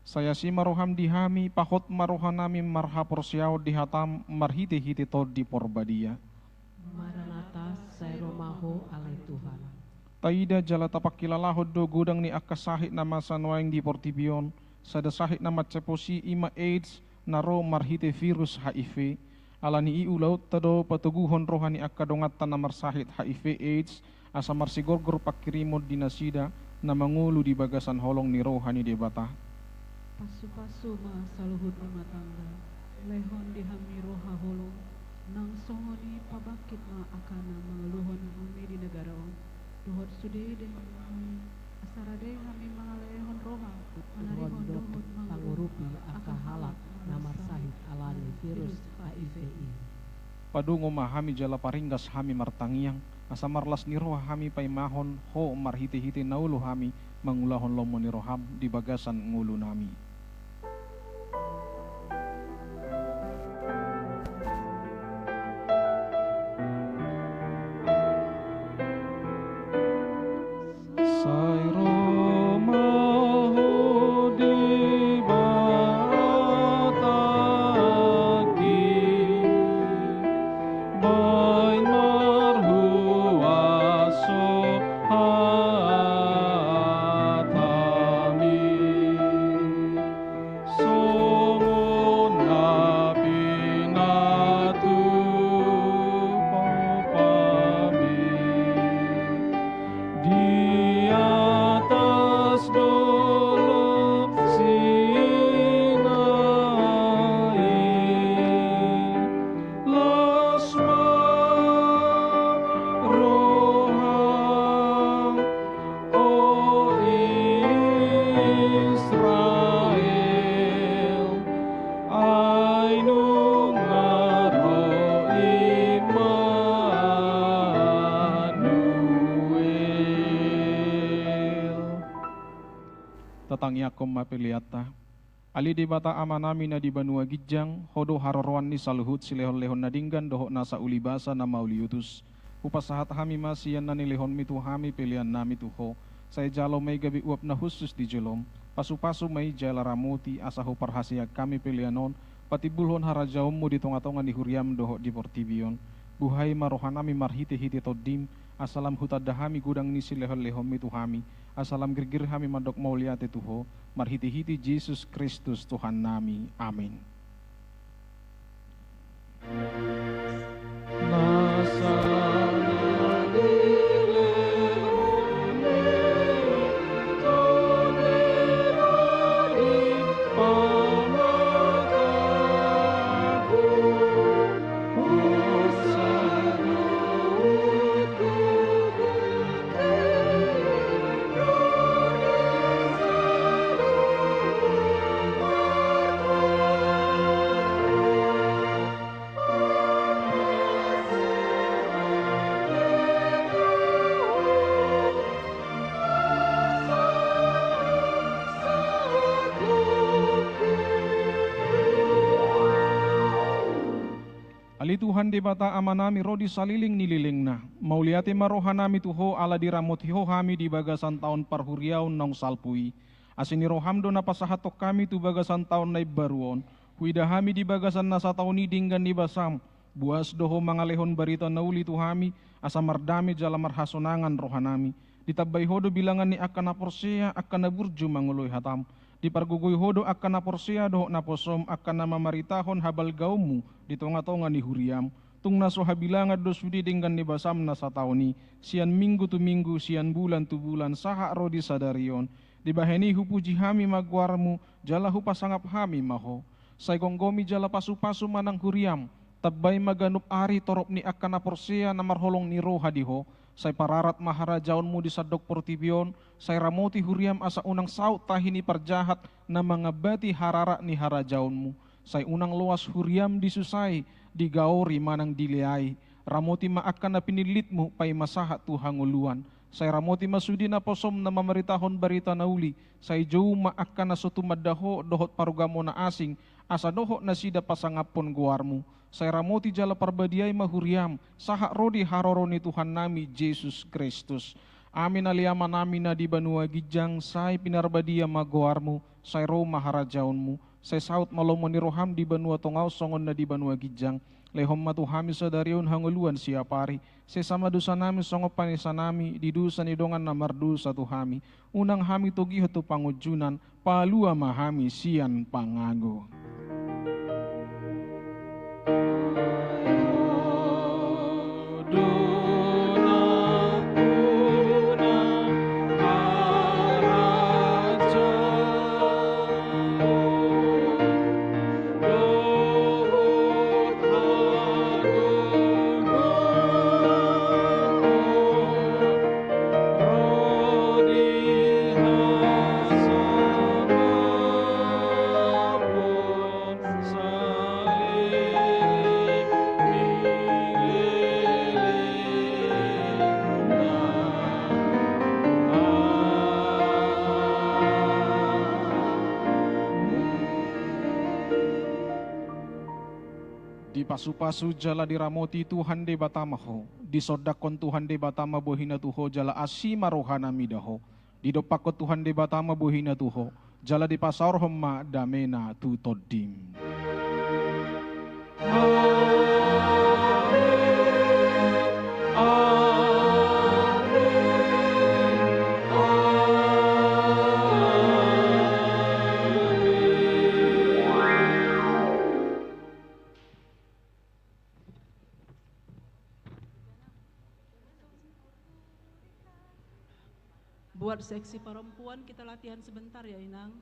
Sai asi ma rohaM di hami, pahot ma rohanami marhaporseaon di hataM marhitehite Tondi Porbadia. Maranatha, sai ro ma Ho ale Tuhan. Taida jala tapangkilalahon do godang ni angka sahit na masa nuaeng di portibi on, sada sahit na mansai pos i, i ma AIDS, na ro marhite virus HIV. Alani i ulaonta do patoguhon roha ni angka donganta na marsahit HIV AIDS, asa marsigorgor pangkirimon di nasida na mangolu di bagasan holong ni roha ni Debata. Pasupasu ma saluhut rumah tangga, lehon di hami roha holong, nang songon i pabangkit ma angka na mangaluhon hami di negara on, dohot sude dainang nami, asa rade hami mangalehon roha, manarihon dohot mangurupi angka halak na marsahit alani virus HIV i. Padungo ma hami jala paringgas hami martangiang, asa marlas ni roha hami paimahon Ho marhitehite na olo hami mangulahon lomo ni rohaM di bagasan ngolunami. Sai ro ma Ho Debata anggi, baen marhuaso hatami. Songon na pinatupa-Mi di atas dolok Sinai, las ma roham, o Israel, ai nunga ro Immanuel. Tatangiangkon ma peleanta. Ale Debata Amanami na di banua ginjang, Ho do haroroan ni saluhut silehonlehon na denggan dohot nasa ulibasa na mauliutus. Hupasahat hami ma sian na nilehonMi tu hami peleannami tu Ho, sai jalo ma i gabe uap na hushus di joloM. Pasupasu ma i jala ramoti, asa huparhaseang hami pelean on patimbulhon harajaonMu di tongatonga ni huriaM dohot di portibi on. Buhai ma rohanami marhitehite TondiM, asa lam hutanda hami godang ni silehonlehonMi tu hami, asa lam girgir hami mandok mauliate tu Ho, marhitehite Jesus Kristus Tuhannami. Amin. Ale Tuhan Debata Amanami ro di salelenglelengna, mauliate ma rohanami tu Ho ala diramoti Ho hami di bagasan taon parhuriaon naung salpu i. Asi ni rohaM do na pasahathon hami tu bagasan taon na imbaru on. Huida hami di bagasan nasa taon i denggan ni basaM. Boas do Ho mangalehon barita na uli tu hami, asa mardame jala marhasonangan rohanami. Ditambai Ho do bilangan ni angka na porsea, angka na burju mangoloi hataM. Dipargogoi Ho do angka na porsea dohot naposoM, angka na mamaritahon habalgaonMu di tongatonga ni huriaM. Tung na so habilangan do sude denggan ni basaM na sataon i, sian minggu tu minggu, sian bulan tu bulan, sahat ro di sadari on. Dibahen i hupuji hami ma goarMu, jala hupasangap hami ma Ho. Sai gomgomi jala pasupasu ma nang huriaM, tambai ma ganup ari torop ni angka na porsea na marholong ni roha di Ho, sai pararat ma harajaonMu di sandok portibi on, sai ramoti huriaM asa unang saut tahi ni parjahat na mangambati harara ni harajaonMu, sai unang loas huriaM disusai, digaori manang dileai, ramoti ma angka na pinillitMu paima sahat tu hangoluan, sai ramoti ma sude naposoM na mamaritahon barita na uli, sai jou ma angka na so tumanda Ho dohot parugamo na asing, asa dohot nasida pasangaphon goarMu, sai ramoti jala parbadiai ma huriaM, sahat ro di haroro ni Tuhannami Jesus Kristus. Amen. Ale Amanami na di banua ginjang, sai pinarbadia ma goarMu, sai ro ma harajaonMu, sai saut ma lomo ni rohaM di banua tonga on songon na di banua ginjang. Lehon ma tu hami sadari on hangoluan siapari, sesa ma dosanami songon panesanami di dosa ni dongan na mardosa tu hami. Unang hami togihon tu pangunjunan, palua ma hami sian pangago. Dipasupasu jala diramoti Tuhan Debata ma ho, disondangkon Tuhan Debata ma bohina tu ho jala asi ma rohana mida ho. Didompakkon Tuhan Debata ma bohina tu ho, jala dipasaorhon ma damena tu tondim. Amen. Amen. Amen. Buat seksi perempuan, kita latihan sebentar ya, Inang.